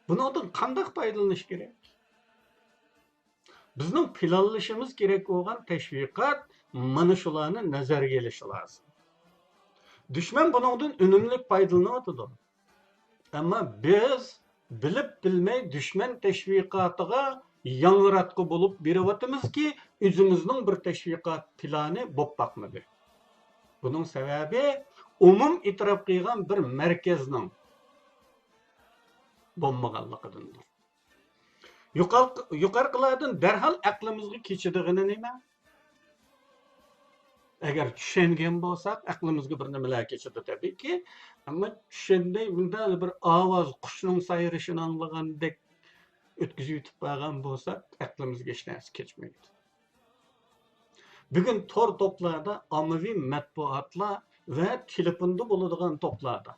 بۇنىڭدىن قانداق پايدىلىنىش كېرەك؟ بىزنىڭ پىلانلىشىمىز كېرەك بولغان تەشۋىقات مانا شۇلارنى نەزەرگە ئېلىشى لازىم. دۈشمەن بۇنىڭدىن ئۈنۈملۈك پايدىلىنىۋاتىدۇ. ئەمما بىز بىلىپ بىلمەي دۈشمەن تەشۋىقاتىغا ياڭراتقۇ بولۇپ بېرىۋاتىمىزكى، ئۆزىمىزنىڭ بىر تەشۋىقات پىلانى بولۇپ باقمىدى. بۇنىڭ سەۋەبى ئومۇم ئېتىراپ قىلغان بىر مەركەزنىڭ بولمىغانلىقىدىندۇر. يۇقار-، يۇقىرىقىلاردىن دەرھال ئەقلىمىزگە كېچىدىغىنى نېمە؟ ئەگەر چۈشەنگەن بولساق، ئەقلىمىزگە بىر نېمىلەر كېچىدۇ تەبىئىيكى. ئەمما چۈشەنمەي، مۇنداق بىر ئاۋاز، قۇشنىڭ سايرىشىنى ئاڭلىغاندەك، ئۆتكۈزۈۋېتىپ بارغان بولساق، ئەقلىمىزگە ھېچ نەرسە كەچمەيدۇ. بۈگۈن تور توپلاردا، ئاممىۋى مەتبۇئاتلار ۋە تېلېفوندا بولىدىغان توپلاردا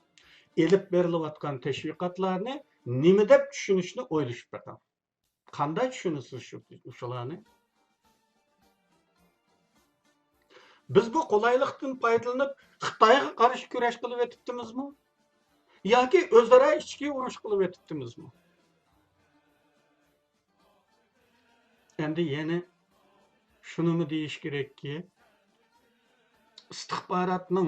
ئېلىپ بېرىلىۋاتقان تەشۋىقاتلارنى نېمە دەپ چۈشىنىشنى ئويلىشىپ بېقىڭ. قانداق چۈشىنىسىز شۇ، شۇلارنى؟ بىز بۇ قولايلىقتىن پايدىلىنىپ، خىتايغا قارشى كۈرەش قىلىۋېتىپتىمىزمۇ؟ ياكى ئۆزئارا ئىچكى ئۇرۇش قىلىۋېتىپتىمىزمۇ؟ ئەمدى يەنە شۇنىمۇ دېيىش كېرەككى، ئىستىخباراتنىڭ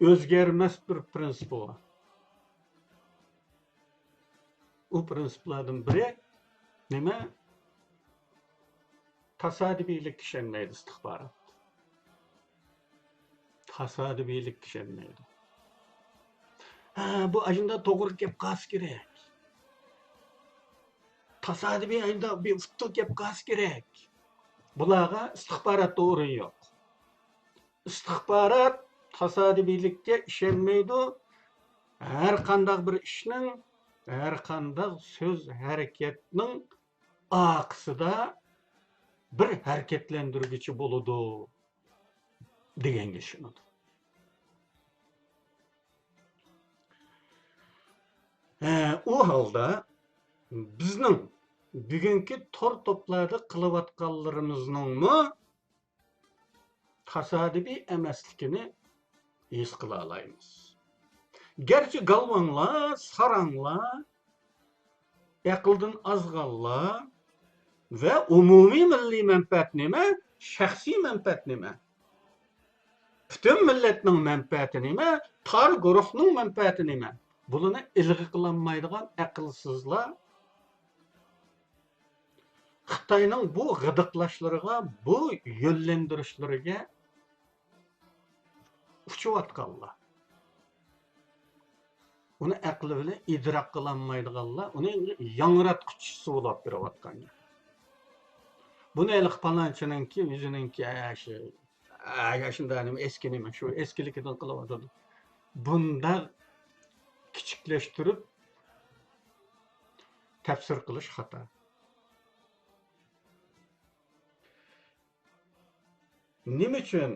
ئۆزگەرمەس بىر پرىنسىپى بار. ئۇ پرىنسىپلاردىن بىرى نېمە؟ تاسادىپىيلىككە ئىشەنمەيدۇ ئىستىخبارات. تاسادىپىيلىككە ئىشەنمەيدۇ. ھە، بۇ ئاشۇنداق توغرا كەپ قالسا كېرەك. تاسادىپىي ئاشۇنداق بىر ئۇتتۇق كەپ قالسا كېرەك. بۇلارغا ئىستىخباراتتا ئورۇن يوق. ئىستىخبارات تاسادىپىيلىككە ئىشەنمەيدۇ. ھەر قانداق بىر ئىشنىڭ، ھەر قانداق سۆز ھەرىكەتنىڭ ئارقىسىدا بىر ھەرىكەتلەندۈرگۈچى بولىدۇ دېگەنگە ئىشىنىدۇ. ھە، ئۇ ھالدا بىزنىڭ بۈگۈنكى تور توپلاردا قىلىۋاتقانلىرىمىزنىڭمۇ تاسادىپىي ئەمەسلىكىنى ھېس قىلالايمىز. گەرچە گالۋاڭلار، ساراڭلار، ئەقىلدىن ئازغانلار ۋە ئومۇمىي مىللىي مەنپەئەت نېمە، شەخسىي مەنپەئەت نېمە، پۈتۈن مىللەتنىڭ مەنپەئەتى نېمە، تار گۇرۇھنىڭ مەنپەئەتى نېمە، بۇلىنى ئىلغا قىلالمايدىغان ئەقىلسىزلار خىتاينىڭ بۇ غىدىقلاشلىرىغا، بۇ يۆنلەندۈرۈشلىرىگە ئۇچۇۋاتقانلار. ئۇنى ئەقلى بىلەن ئىدراك قىلالمايدىغانلار ئۇنى ياڭراتقۇچىسى بولاپ بېرىۋاتقان گەپ. بۇنى ھېلىقى پالانچىنىڭكى، ئۆزىنىڭكى، ئە، شۇ، ئە، شۇنداق نېمە، ئەسكى نېمە، شۇ ئەسكىلىكىدىن قىلىۋاتىدۇ. بۇنداق كىچىكلەشتۈرۈپ تەپسىر قىلىش خاتا. نېمە ئۈچۈن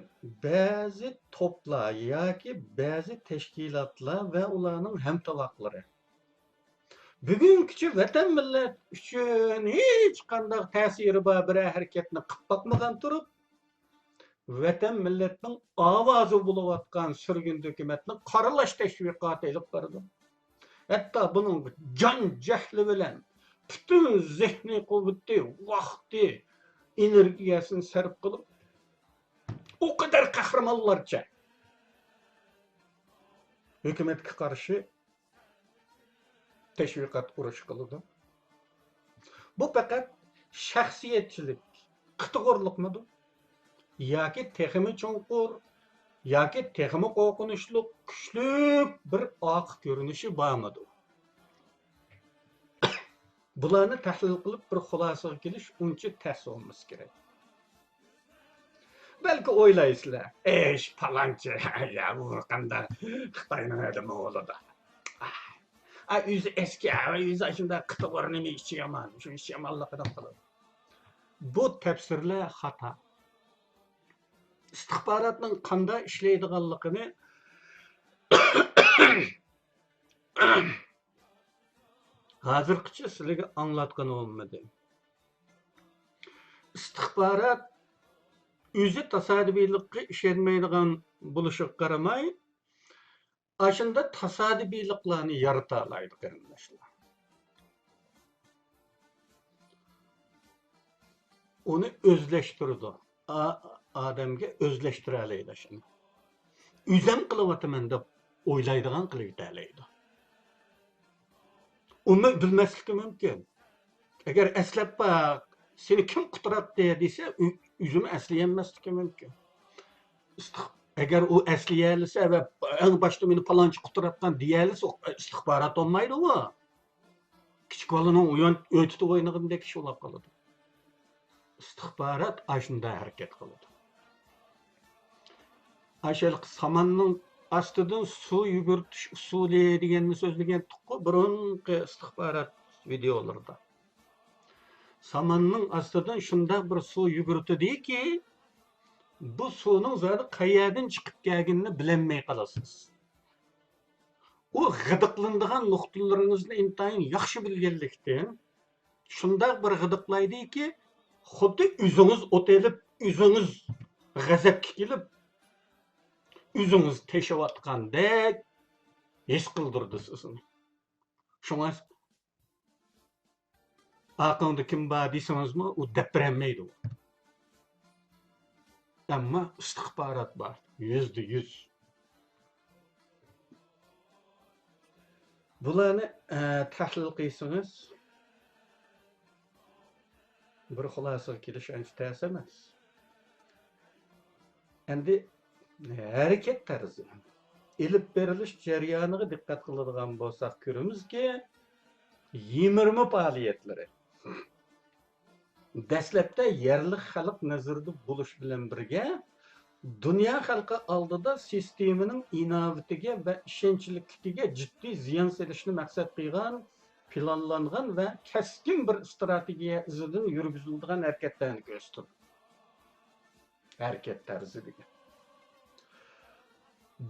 بەزى توپلار ياكى بەزى تەشكىلاتلار ۋە ئۇلارنىڭ ھەمتاۋاقلىرى بۈگۈنگىچە ۋەتەن مىللەت ئۈچۈن ھېچقانداق تەسىرى بار بىرەر ھەرىكەتنى قىلىپ باقمىغان تۇرۇپ، ۋەتەن مىللەتنىڭ ئاۋازى بولۇۋاتقان سۈرگۈندە ھۆكۈمەتنى قارىلاش تەشۋىقاتى ئېلىپ بارىدۇ. ھەتتا بۇنىڭغا جان جەھلى بىلەن پۈتۈن زېھنىي قۇۋۋىتى، ۋاقتى، ئېنېرگىيەسىنى سەرپ قىلىپ، ئۇ قەدەر قەھرىمانلارچە ھۆكۈمەتكە قارشى تەشۋىقات ئۇرۇشى قىلىدۇ. بۇ پەقەت شەخسىيەتچىلىك، قىتىغۇرلۇقمىدۇ؟ ياكى تېخىمۇ چوڭقۇر، ياكى تېخىمۇ قورقۇنچلۇق، كۈچلۈك بىر ئارقا كۆرۈنۈشى بارمىدۇ؟ بۇلارنى تەھلىل قىلىپ بىر خۇلاسىغا كېلىش ئۇنچە تەس بولمىسا كېرەك. بەلكى ئويلايسىلەر، ئىش پالانچى، يا، ئۇ قانداق خىتاينىڭ ئادىمى بولىدۇ. ئا، ئۆزى ئەسكى، ئا، ئۆزى ئاشۇنداق قىتىغۇر نېمە ئىشى يامان، شۇ ئىشى يامانلىقىدىن قىلىدۇ. بۇ تەپسىرلەر خاتا. ئىستىخباراتنىڭ قانداق ئىشلەيدىغانلىقىنى ھازىرغىچە سىلەرگە ئاڭلاتقىنى بولمىدى. ئىستىخبارات ئۆزى تاسادىپىيلىققا ئىشەنمەيدىغان بولۇشىغا قارىماي، ئاشۇنداق تاسادىپىيلىقلارنى يارىتالايدۇ، قېرىنداشلار. ئۇنى ئۆزلەشتۈرىدۇ. ئا-، ئادەمگە ئۆزلەشتۈرەلەيدۇ شۇنى. ئۆزەم قىلىۋاتىمەن دەپ ئويلايدىغان قىلىۋېتەلەيدۇ. ئۇمۇ بىلمەسلىكى مۇمكىن. ئەگەر ئەسلەپ باق، سېنى كىم قۇتراتتى دېسە، ئۆ-، ئۆزىمۇ ئەسلىيەلمەسلىكى مۇمكىن. ئىستىخ-، ئەگەر ئۇ ئەسلىيەلىسە ۋە ئەڭ باشتا مېنى پالانچى قۇتراتقان دېيەلىسە، ئۇ ئىستىخبارات بولمايدۇ ئۇ. كىچىك بالىنىڭ ئويۇن-، ئۆي تۇتۇپ ئوينىغىنىدەك ئىش بولاپ قالىدۇ. ئىستىخبارات ئاشۇنداق ھەرىكەت قىلىدۇ. ئاشۇ ساماننىڭ ئاستىدىن سۇ يۈگۈرتۈش ئۇسۇلى دېگەننى سۆزلىگەنتۇققۇ، بۇرۇنقى ئىستىخبارات ۋىدېئولىرىدا. ساماننىڭ ئاستىدىن شۇنداق بىر سۇ يۈگۈرتىدۇكى، بۇ سۇنىڭ زادى قەيەردىن چىقىپ كەلگىنىنى بىلەلمەي قالىسىز. ئۇ غىدىقلىنىدىغان نۇقتىلىرىڭىزنى ئىنتايىن ياخشى بىلگەنلىكتىن، شۇنداق بىر غىدىقلايدۇكى، خۇددى ئۆزىڭىز ئوت ئېلىپ، ئۆزىڭىز غەزەپكە كېلىپ، ئۆزىڭىز تېشىۋاتقاندەك ھېس قىلدۇرىدۇ سىزنى. شۇڭا ئارقاڭدا كىم بار دېسىڭىزمۇ، ئۇ دەپ بېرەلمەيدۇ. ئەمما ئىستىخبارات بار، يۈزدە يۈز. بۇلارنى، ئە، تەھلىل قىلسىڭىز، بىر خۇلاسىغا كېلىش ئانچە تەس ئەمەس. ئەمدى ھەرىكەت تەرزى، ئېلىپ بېرىلىش جەريانىغا دىققەت قىلىدىغان بولساق كۆرىمىزكى، يىمىرمە پائالىيەتلىرى دەسلەپتە يەرلىك خەلق نەزىرىدە بولۇش بىلەن بىرگە، دۇنيا خەلقى ئالدىدا سىستېمىنىڭ ئىناۋىتىگە ۋە ئىشەنچلىكلىكىگە جىددىي زىيان سېلىشنى مەقسەت قىلغان، پىلانلانغان ۋە كەسكىن بىر ئىستراتېگىيە ئىزىدىن يۈرگۈزۈلىدىغان ھەرىكەتلەرنى كۆرسىتىدۇ. ھەرىكەت تەرزى دېگەن.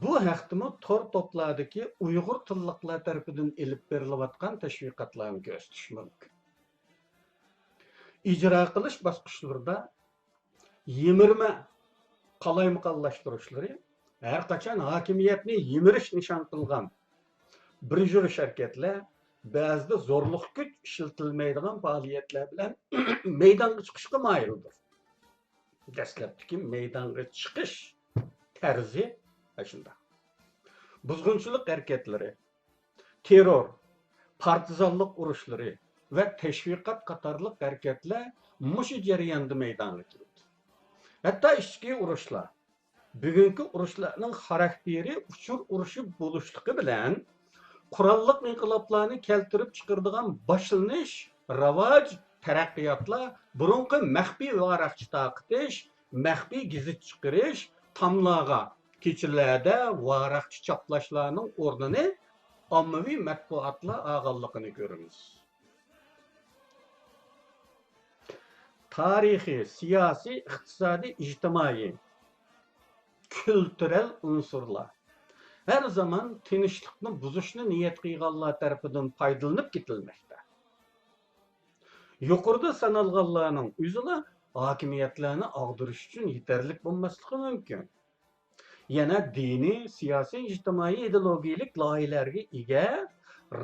بۇ ھەقتىمۇ تور توپلاردىكى ئۇيغۇر تىللىقلار تەرىپىدىن ئېلىپ بېرىلىۋاتقان تەشۋىقاتلارنى كۆرسىتىش مۇمكىن. ئىجرا قىلىش باسقۇچلىرىدا يىمىرمە قالايمىقانلاشتۇرۇشلىرى، ھەر قاچان ھاكىمىيەتنى يىمىرىش نىشان قىلغان بىر يۈرۈش ھەرىكەتلەر، بەزىدە زورلۇق كۈچ ئىشلىتىلمەيدىغان پائالىيەتلەر بىلەن مەيدانغا چىقىشقا مايىلدۇر. دەسلەپتىكى مەيدانغا چىقىش تەرزى ئاشۇنداق. بۇزغۇنچىلىق ھەرىكەتلىرى، تېررور، پارتىزانلىق ئۇرۇشلىرى ۋە تەشۋىقات قاتارلىق ھەرىكەتلەر مۇشۇ جەرياندا مەيدانغا كېلىدۇ. ھەتتا ئىچكى ئۇرۇشلار، بۈگۈنكى ئۇرۇشلارنىڭ خاراكتېرى ئۇچۇر ئۇرۇشى بولۇشلۇقى بىلەن، قوراللىق ئىنقىلابلارنى كەلتۈرۈپ چىقىرىدىغان باشلىنىش، راۋاج، تەرەققىياتلار بۇرۇنقى مەخپىي ۋاراقچە تارقىتىش، مەخپىي گېزىت چىقىرىش، تاملارغا، كېچىلەردە ۋاراقچە چاپلاشلارنىڭ ئورنىنى ئاممىۋى مەتبۇئاتلار ئالغانلىقىنى كۆرىمىز. تارىخىي، سىياسىي، ئىقتىسادىي، ئىجتىمائىي، كۈلتۈرەل ئۇنسۇرلار ھەر زامان تىنچلىقنى بۇزۇشنى نىيەت قىلغانلار تەرىپىدىن پايدىلىنىپ كېتىلمەكتە. يۇقىرىدا سانالغانلارنىڭ ئۆزىلا ھاكىمىيەتلەرنى ئاغدۇرۇش ئۈچۈن يېتەرلىك بولماسلىقى مۇمكىن. يەنە دىنىي، سىياسىي، ئىجتىمائىي، ئىدېئولوگىيەلىك لايىھەلەرگە ئىگە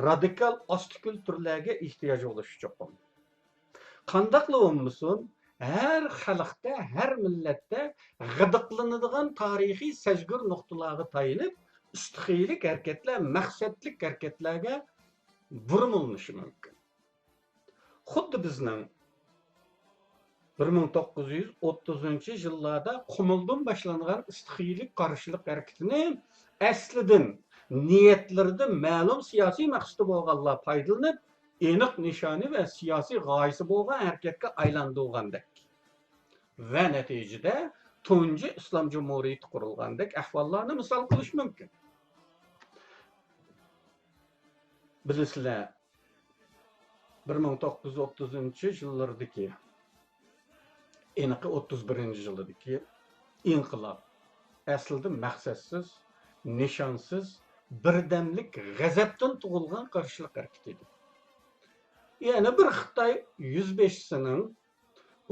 رادىكال ئاستى كۈلتۈرلەرگە ئېھتىياج بولۇشى چوقۇم. قانداقلا بولمىسۇن، ھەر خەلقتە، ھەر مىللەتتە غىدىقلىنىدىغان تارىخىي سەزگۈر نۇقتىلارغا تايىنىپ، ئىستىخىيىلىك ھەرىكەتلەر مەقسەتلىك ھەرىكەتلەرگە بۇرمىلىنىشى مۇمكىن. خۇددى بىزنىڭ بىر مىڭ توققۇز يۈز ئوتتۇزىنچى يىللاردا قۇمۇلدىن باشلانغان ئىستىخىيىلىك قارشىلىق ھەرىكىتىنى ئەسلىدىن نىيەتلىرىدە مەلۇم سىياسىي مەقسىتى بولغانلار پايدىلىنىپ، ئېنىق نىشانى ۋە سىياسىي غايىسى بولغان ھەرىكەتكە ئايلاندۇرغاندەك ۋە نەتىجىدە تۇنجى ئىسلام جۇمھۇرىيىتى قۇرۇلغاندەك ئەھۋاللارنى مىسال قىلىش مۇمكىن. بىلىسىلەر، بىر مىڭ توققۇز يۈز ئوتتۇزىنچى يىللىرىدىكى، ئېنىقى ئوتتۇز بىرىنچى يىلىدىكى ئىنقىلاب ئەسلىدە مەقسەتسىز، نىشانسىز، بىردەملىك غەزەپتىن تۇغۇلغان قارشىلىق ھەرىكىتى ئىدى. يەنە بىر خىتاي يۈزبېشىسىنىڭ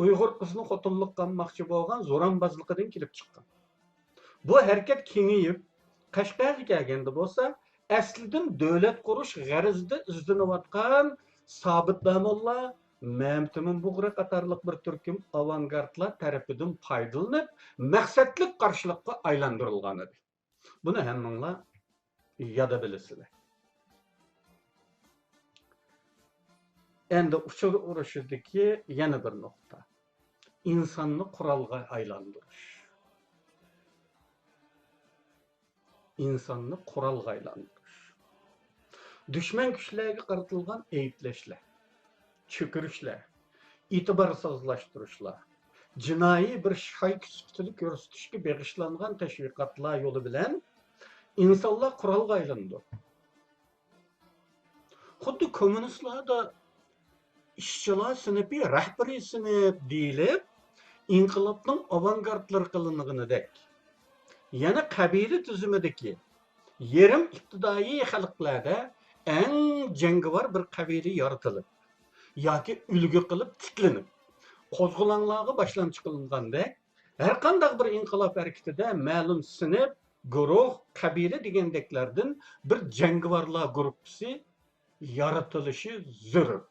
ئۇيغۇر قىزىنى خوتۇنلۇق قىلماقچى بولغان زورامبازلىقىدىن كېلىپ چىققان. بۇ ھەرىكەت كېڭىيىپ، قەشقەرگە كەلگەندە بولسا، ئەسلىدىن دۆلەت قۇرۇش غەرىزىدە ئىزدىنىۋاتقان سابىت داموللا، مەمتىمىن بۇغرا قاتارلىق بىر تۈركۈم ئاۋانگارتلار تەرىپىدىن پايدىلىنىپ، مەقسەتلىك قارشىلىققا ئايلاندۇرۇلغان ئىدى. بۇنى ھەممىڭلار يادا بىلىسىلەر. ئەمدى ئۇچۇر ئۇرۇشىدىكى يەنە بىر نۇقتا. ئىنساننى قورالغا ئايلاندۇرۇش. ئىنساننى قورالغا ئايلاندۇرۇش. دۈشمەن كۈچلەرگە قارىتىلغان ئەيىبلەشلەر، چۆكۈرۈشلەر، ئېتىبارسىزلاشتۇرۇشلار، جىنايى بىر شاي كۈچ سۈپىتىدە كۆرسىتىشكە بېغىشلانغان تەشۋىقاتلار يولى بىلەن ئىنسانلار قورالغا ئايلىنىدۇ. خۇددى كوممۇنىستلاردا ئىشچىلار سىنىپى رەھبىرىي سىنىپ دېيىلىپ، ئىنقىلابنىڭ ئاۋانگارتلىرى قىلىنغىنىدەك، يەنە قەبىلە تۈزۈمىدىكى يېرىم ئىپتىدائىي خەلقلەردە ئەڭ جەڭگىۋار بىر قەبىلە يارىتىلىپ ياكى ئۈلگە قىلىپ تىكلىنىپ، قوزغىلاڭلارغا باشلامچى قىلىنغاندەك، ھەرقانداق بىر ئىنقىلاب ھەرىكىتىدە مەلۇم سىنىپ، گۇرۇھ، قەبىلە دېگەندەكلەردىن بىر جەڭگىۋارلار گۇرۇپپىسى يارىتىلىشى زۆرۈر.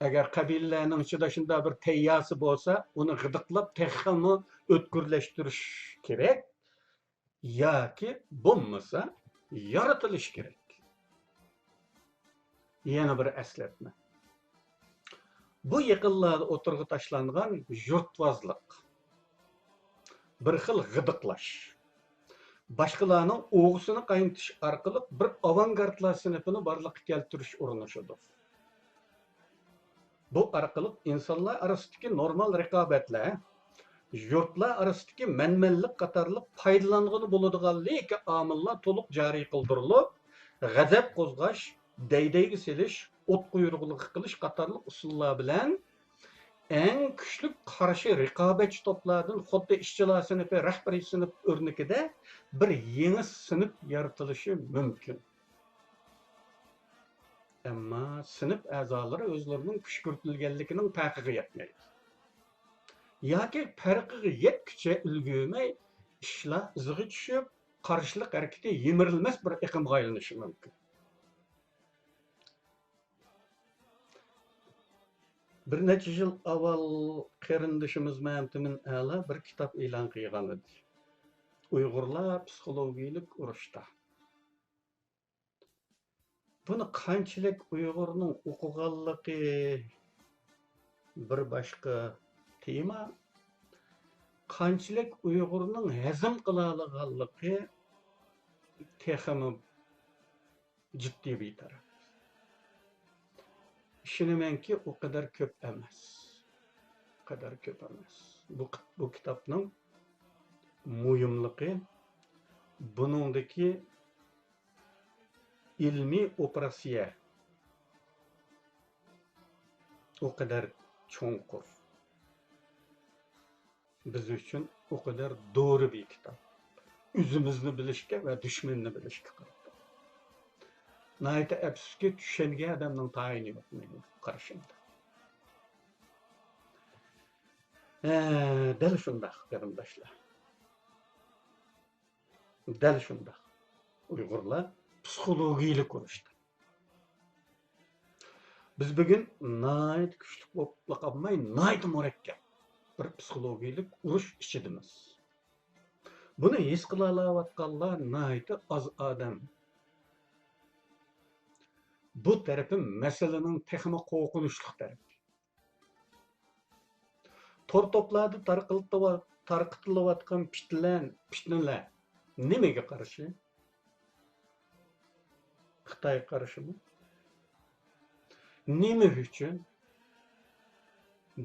ئەگەر قەبىلىلەرنىڭ ئىچىدە شۇنداق بىر تەييارسى بولسا، ئۇنى غىدىقلاپ تېخىمۇ ئۆتكۈرلەشتۈرۈش كېرەك ياكى بولمىسا يارىتىلىشى كېرەك. يەنە بىر ئەسلەتمە. بۇ يېقىنلاردا ئوتتۇرىغا تاشلانغان يۇرتۋازلىق، بىر خىل غىدىقلاش، باشقىلارنىڭ ئۇۋىسىنى قاينىتىش ئارقىلىق بىر ئاۋانگارتلار سىنىپىنى بارلىققا كەلتۈرۈش ئۇرۇنۇشىدۇر. بۇ ئارقىلىق ئىنسانلار ئارىسىدىكى نورمال رىقابەتلەر، يۇرتلار ئارىسىدىكى مەنمەنلىك قاتارلىق پايدىلانغىلى بولىدىغان لېكى ئامىللار تولۇق جارى قىلدۇرۇلۇپ، غەزەپ قوزغاش، دەيدەيگە سېلىش، ئوت قۇيرۇقلۇقى قىلىش قاتارلىق ئۇسۇللار بىلەن ئەڭ كۈچلۈك قارشى رىقابەتچى توپلاردىن خۇددى ئىشچىلار سىنىپى، رەھبىرىي سىنىپ ئۆرنىكىدە بىر يېڭى سىنىپ يارىتىلىشى مۇمكىن. ئەمما سىنىپ ئەزالىرى ئۆزلىرىنىڭ كۈشكۈرتۈلگەنلىكىنىڭ پەرقىگە يەتمەيدۇ. ياكى پەرقىگە يەتكۈچە ئۈلگۈرمەي، ئىشلار ئىزىغا چۈشۈپ، قارشىلىق ھەرىكىتى يىمىرىلمەس بىر ئېقىمغا ئايلىنىشى مۇمكىن. بىر نەچچە يىل ئاۋۋال قېرىندىشىمىز مەمتىمىن ئەلا بىر كىتاب ئېلان قىلغان ئىدى. ئۇيغۇرلار پسىخولوگىيىلىك ئۇرۇشتا. بۇنى قانچىلىك ئۇيغۇرنىڭ ئوقۇغانلىقى بىر باشقا تېما، قانچىلىك ئۇيغۇرنىڭ ھەزىم قىلالىغانلىقى تېخىمۇ جىددىي بىر تەرەپ. ئىشىنىمەنكى، ئۇ قەدەر كۆپ ئەمەس. ئۇ قەدەر كۆپ ئەمەس. بۇ، بۇ كىتابنىڭ مۇھىملىقى بۇنىڭدىكى ئىلمىي ئوپېراتسىيە ئۇ قەدەر چوڭقۇر. بىز ئۈچۈن ئۇ قەدەر دورا بىر كىتاب. ئۆزىمىزنى بىلىشكە ۋە دۈشمەننى بىلىشكە قارىتا. ناھايىتى ئەپسۇسكى، چۈشەنگەن ئادەمنىڭ تايىنى يوق مېنىڭ قارىشىمدا. ھە، دەل شۇنداق، قېرىنداشلار. دەل شۇنداق. ئۇيغۇرلار پسىخولوگىيىلىك ئۇرۇشتا. بىز بۈگۈن ناھايىتى كۈچلۈك بولۇپلا قالماي، ناھايىتى مۇرەككەپ بىر پسىخولوگىيىلىك ئۇرۇش ئىچىدىمىز. بۇنى ھېس قىلالاۋاتقانلار ناھايىتى ئاز ئادەم. بۇ تەرىپى مەسىلىنىڭ تېخىمۇ قورقۇنچلۇق تەرىپى. تور توپلاردا تارقىتىلىۋاتقان پىتنىلەر، پىتنىلەر نېمىگە قارشى؟ خىتايغا قارشىمۇ؟ نېمە ئۈچۈن؟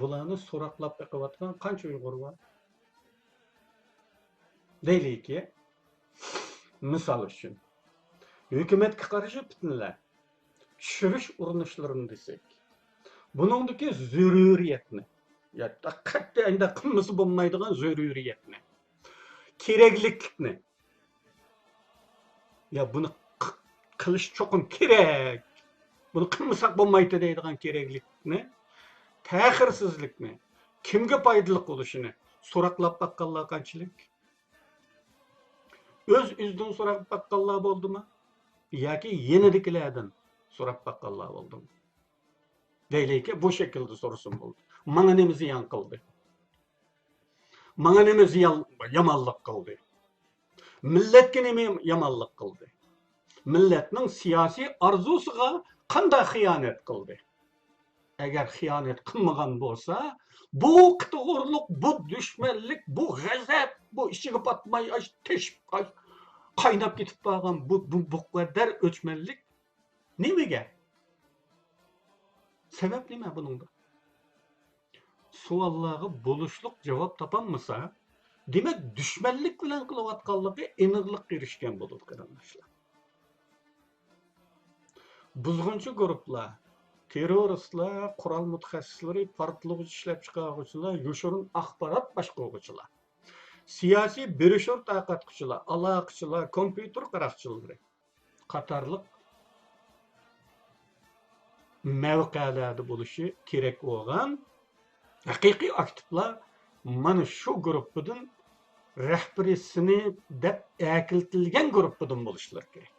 بۇلارنى سوراقلاپ بېقىۋاتقان قانچە ئۇيغۇر بار؟ دەيلىكى، مىسال ئۈچۈن، ھۆكۈمەتكە قارشى پىتنىلەر، چۈشۈرۈش ئۇرۇنۇشلىرىنى دېسەك، بۇنىڭدىكى زۆرۈرىيەتنى، يا، قەتئىي ئەندە قىلمىسا بولمايدىغان زۆرۈرىيەتنى، كېرەكلىكنى، يا، بۇنى ق-، قىلىش چوقۇم كېرەك، بۇنى قىلمىساق بولمايتتى دەيدىغان كېرەكلىكنى، تەخىرسىزلىكنى، كىمگە پايدىلىق بولۇشىنى سوراقلاپ باققانلار قانچىلىك؟ ئۆز-ئۆزىدىن سوراپ باققانلار بولدىمۇ؟ ياكى يېنىدىكىلەردىن سوراپ باققانلار بولدىمۇ؟ دەيلىكى، بۇ شەكىلدە سورىسىمۇ بولىدۇ. ماڭا نېمە زىيان قىلدى؟ ماڭا نېمە زىيان، يامانلىق قىلدى؟ مىللەتكە نېمە يامانلىق قىلدى؟ مىللەتنىڭ سىياسىي ئارزۇسىغا قانداق خىيانەت قىلدى؟ ئەگەر خىيانەت قىلمىغان بولسا، بۇ قىتىغۇرلۇق، بۇ دۈشمەنلىك، بۇ غەزەپ، بۇ ئىچىگە پاتماي ئاش تېشىپ، ئاش قايناپ كېتىپ بارغان بۇ، بۇ، بۇ قەدەر ئۆچمەنلىك نېمىگە؟ سەۋەب نېمە بۇنىڭدا؟ سوئاللارغا بولۇشلۇق جاۋاب تاپالمىسا، دېمەك، دۈشمەنلىك بىلەن قىلىۋاتقانلىقى ئېنىقلىققا ئېرىشكەن بولىدۇ، قېرىنداشلار. بۇزغۇنچى گۇرۇپپىلار، تېررورىستلار، قورال مۇتەخەسسىسلىرى، پارتلىغۇچى ئىشلەپچىقارغۇچىلار، يوشۇرۇن ئاخبارات باشقۇرغۇچىلار، سىياسىي بىر ئۇچۇر تارقاتقۇچىلار، ئالاقىچىلار، كومپيۇتېر قاراقچىلىرى قاتارلىق مەۋقەلەردە بولۇشى كېرەك بولغان ھەقىقىي ئاكتىپلار مانا شۇ گۇرۇپپىدىن، رەھبىرى سىنىپ دەپ ئەكېلىتىلگەن گۇرۇپپىدىن بولۇشلىرى كېرەك.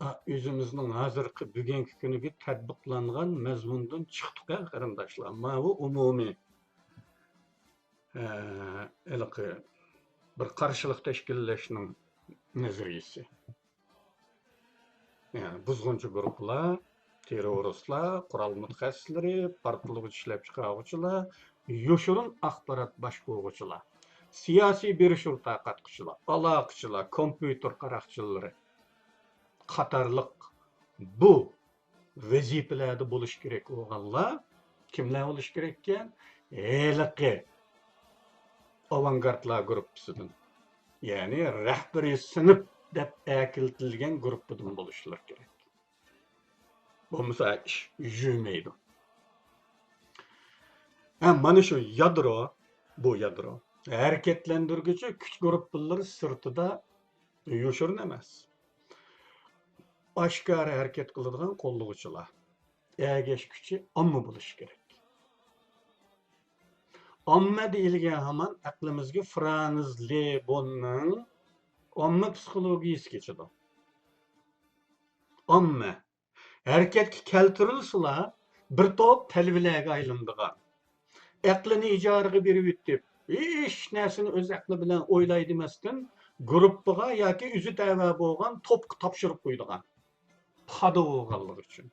ئا، ئۆزىمىزنىڭ ھازىرقى بۈگۈنكى كۈنىگە تەتبىقلانغان مەزمۇندىن چىقتۇق ھە، قېرىنداشلار. ماۋۇ ئومۇمىي، ئە، ھېلىقى بىر قارشىلىق تەشكىللەشنىڭ نەزەرىيىسى. يەنى بۇزغۇنچى گۇرۇپپىلار، تېررورىستلار، قورال مۇتەخەسسىسلىرى، پارتلىغۇچى ئىشلەپچىقارغۇچىلار، يوشۇرۇن ئاخبارات باشقۇرغۇچىلار، سىياسىي بىر ئۇچۇر تارقاتقۇچىلار، ئالاقىچىلار، كومپيۇتېر قاراقچىلىرى قاتارلىق بۇ ۋەزىپىلەردە بولۇش كېرەك بولغانلار كىملەر بولۇش كېرەككەن؟ ھېلىقى ئاۋانگارتلار گۇرۇپپىسىدىن، يەنى رەھبىرىي سىنىپ دەپ ئەكېلىتىلگەن گۇرۇپپىدىن بولۇشلىرى كېرەك. بولمىسا ئىش يۈرمەيدۇ. ھە، مانا شۇ يادرو، بۇ يادرو ھەرىكەتلەندۈرگۈچى كۈچ گۇرۇپپىلىرى سىرتىدا يوشۇرۇن ئەمەس، ئاشكارا ھەرىكەت قىلىدىغان قوللىغۇچىلار، ئەگەشكۈچى ئامما بولۇشى كېرەك. ئامما دېيىلگەن ھامان ئەقلىمىزگە فرانز لېبوننىڭ ئامما پسىخولوگىيىسى كېچىدۇ. ئامما ھەرىكەتكە كەلتۈرۈلسىلا، بىر توپ تەلۋىلەرگە ئايلىنىدىغان، ئەقلىنى ئىجارىگە بېرىۋېتىپ، ھېچ نەرسىنى ئۆز ئەقلى بىلەن ئويلاي دېمەستىن، گۇرۇپپىغا ياكى ئۆزى تەۋە بولغان توپقا تاپشۇرۇپ قويىدىغان، پادا بولغانلىقى ئۈچۈن،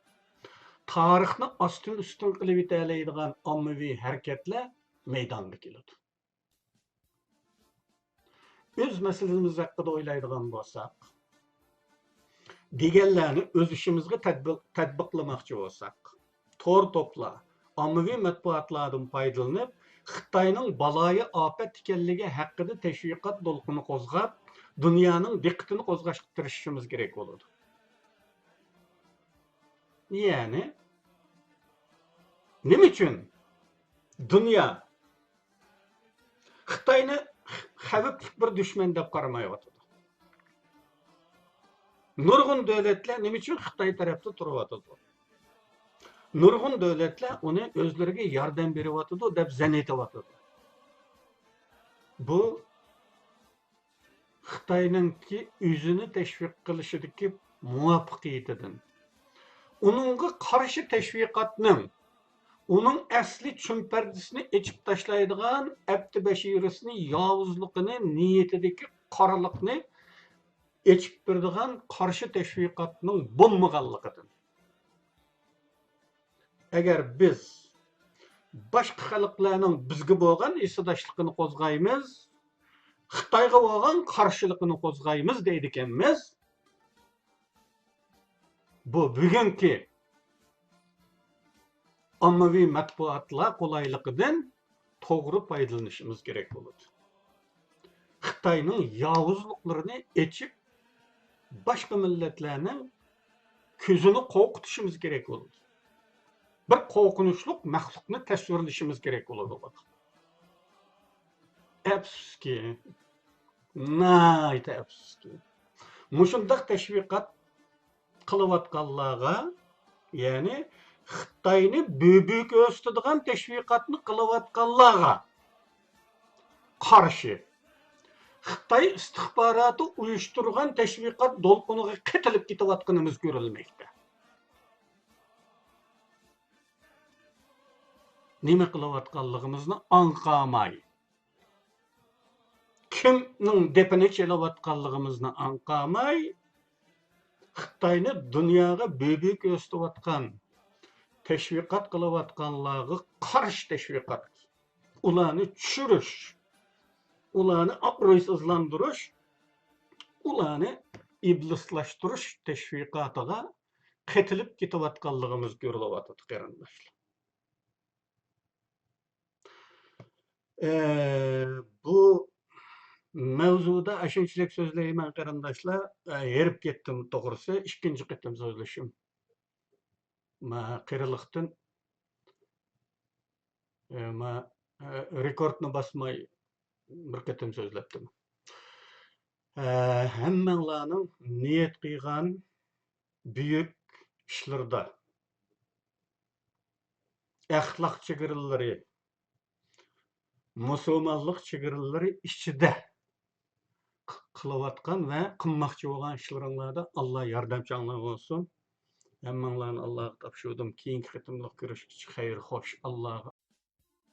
تارىخنى ئاستىن-ئۈستۈن قىلىۋېتەلەيدىغان ئاممىۋى ھەرىكەتلەر مەيدانغا كېلىدۇ. ئۆز مەسىلىمىز ھەققىدە ئويلايدىغان بولساق، دېگەنلەرنى ئۆز ئىشىمىزغا تەتبىق-، تەتبىقلىماقچى بولساق، تور توپلار، ئاممىۋى مەتبۇئاتلاردىن پايدىلىنىپ، خىتاينىڭ بالايىئاپەت ئىكەنلىكى ھەققىدە تەشۋىقات دولقۇنى قوزغاپ، دۇنيانىڭ دىققىتىنى قوزغاشقا تىرىشىشىمىز كېرەك بولىدۇ. يەنى، نېمە ئۈچۈن دۇنيا خىتاينى خەۋپلىك بىر دۈشمەن دەپ قارىمايۋاتىدۇ؟ نۇرغۇن دۆلەتلەر نېمە ئۈچۈن خىتاي تەرەپتە تۇرۇۋاتىدۇ؟ نۇرغۇن دۆلەتلەر ئۇنى ئۆزلىرىگە ياردەم بېرىۋاتىدۇ دەپ زەن ئېتىۋاتىدۇ. بۇ خىتاينىڭكى ئۆزىنى تەشۋىق قىلىشىدىكى مۇۋەپپەقىيىتىدىن، ئۇنىڭغا قارشى تەشۋىقاتنىڭ، ئۇنىڭ ئەسلى چۈمپەردىسىنى ئېچىپ تاشلايدىغان ئەپتى بەشىرىسىنى، ياۋۇزلۇقىنى، نىيىتىدىكى قارىلىقنى ئېچىپ بېرىدىغان قارشى تەشۋىقاتنىڭ بولمىغانلىقىدىن. ئەگەر بىز باشقا خەلقلەرنىڭ بىزگە بولغان ھېسداشلىقىنى قوزغايمىز، خىتايغا بولغان قارشىلىقىنى قوزغايمىز دەيدىكەنمىز، بۇ بۈگۈنكى ئاممىۋى مەتبۇئاتلار قولايلىقىدىن توغرا پايدىلىنىشىمىز كېرەك بولىدۇ. خىتاينىڭ ياۋۇزلۇقلىرىنى ئېچىپ، باشقا مىللەتلەرنىڭ كۆزىنى قورقۇتۇشىمىز كېرەك بولىدۇ. بىر قورقۇنچلۇق مەخلۇقنى تەسۋىرلىشىمىز كېرەك بولىدۇ. ئەپسۇسكى، ناھايىتى ئەپسۇسكى، مۇشۇنداق تەشۋىقات قىلىۋاتقانلارغا، يەنى خىتاينى بۆبۈ كۆرسىتىدىغان تەشۋىقاتنى قىلىۋاتقانلارغا قارشى خىتاي ئىستىخباراتى ئۇيۇشتۇرغان تەشۋىقات دولقۇنىغا قېتىلىپ كېتىۋاتقىنىمىز كۆرۈلمەكتە. نېمە قىلىۋاتقانلىقىمىزنى ئاڭقاماي، كىمنىڭ دېپىنى چېلىۋاتقانلىقىمىزنى ئاڭقاماي، خىتاينى دۇنياغا بۆبۈ كۆرسىتىۋاتقان، تەشۋىقات قىلىۋاتقانلارغا قارشى تەشۋىقات، ئۇلارنى چۈشۈرۈش، ئۇلارنى ئابرۇيسىزلاندۇرۇش، ئۇلارنى ئىبلىسلاشتۇرۇش تەشۋىقاتىغا قېتىلىپ كېتىۋاتقانلىقىمىز كۆرۈلۈۋاتىدۇ، قېرىنداشلار. ئە، بۇ مەۋزۇدا ئاشۇنچىلىك سۆزلەيمەن، قېرىنداشلار. ئە، ھېرىپ كەتتىم توغرىسى، ئىككىنچى قېتىم سۆزلىشىم. ما قېرىلىقتىن، ئە، ما، ئە، رېكورتنى باسماي بىر قېتىم سۆزلەپتىم. ئە، ھەممەڭلارنىڭ نىيەت قىلغان بۈيۈك ئىشلىرىدا، ئەخلاق چېگرىلىرى، مۇسۇلمانلىق چېگرىلىرى ئىچىدە ق-، قىلىۋاتقان ۋە قىلماقچى بولغان ئىشلىرىڭلاردا ئاللا ياردەمچىڭلار بولسۇن. ھەممىڭلارنى ئاللاغا تاپشۇردۇم. كېيىنكى قېتىملىق كۆرۈشكىچە خەير خوش. ئاللاغا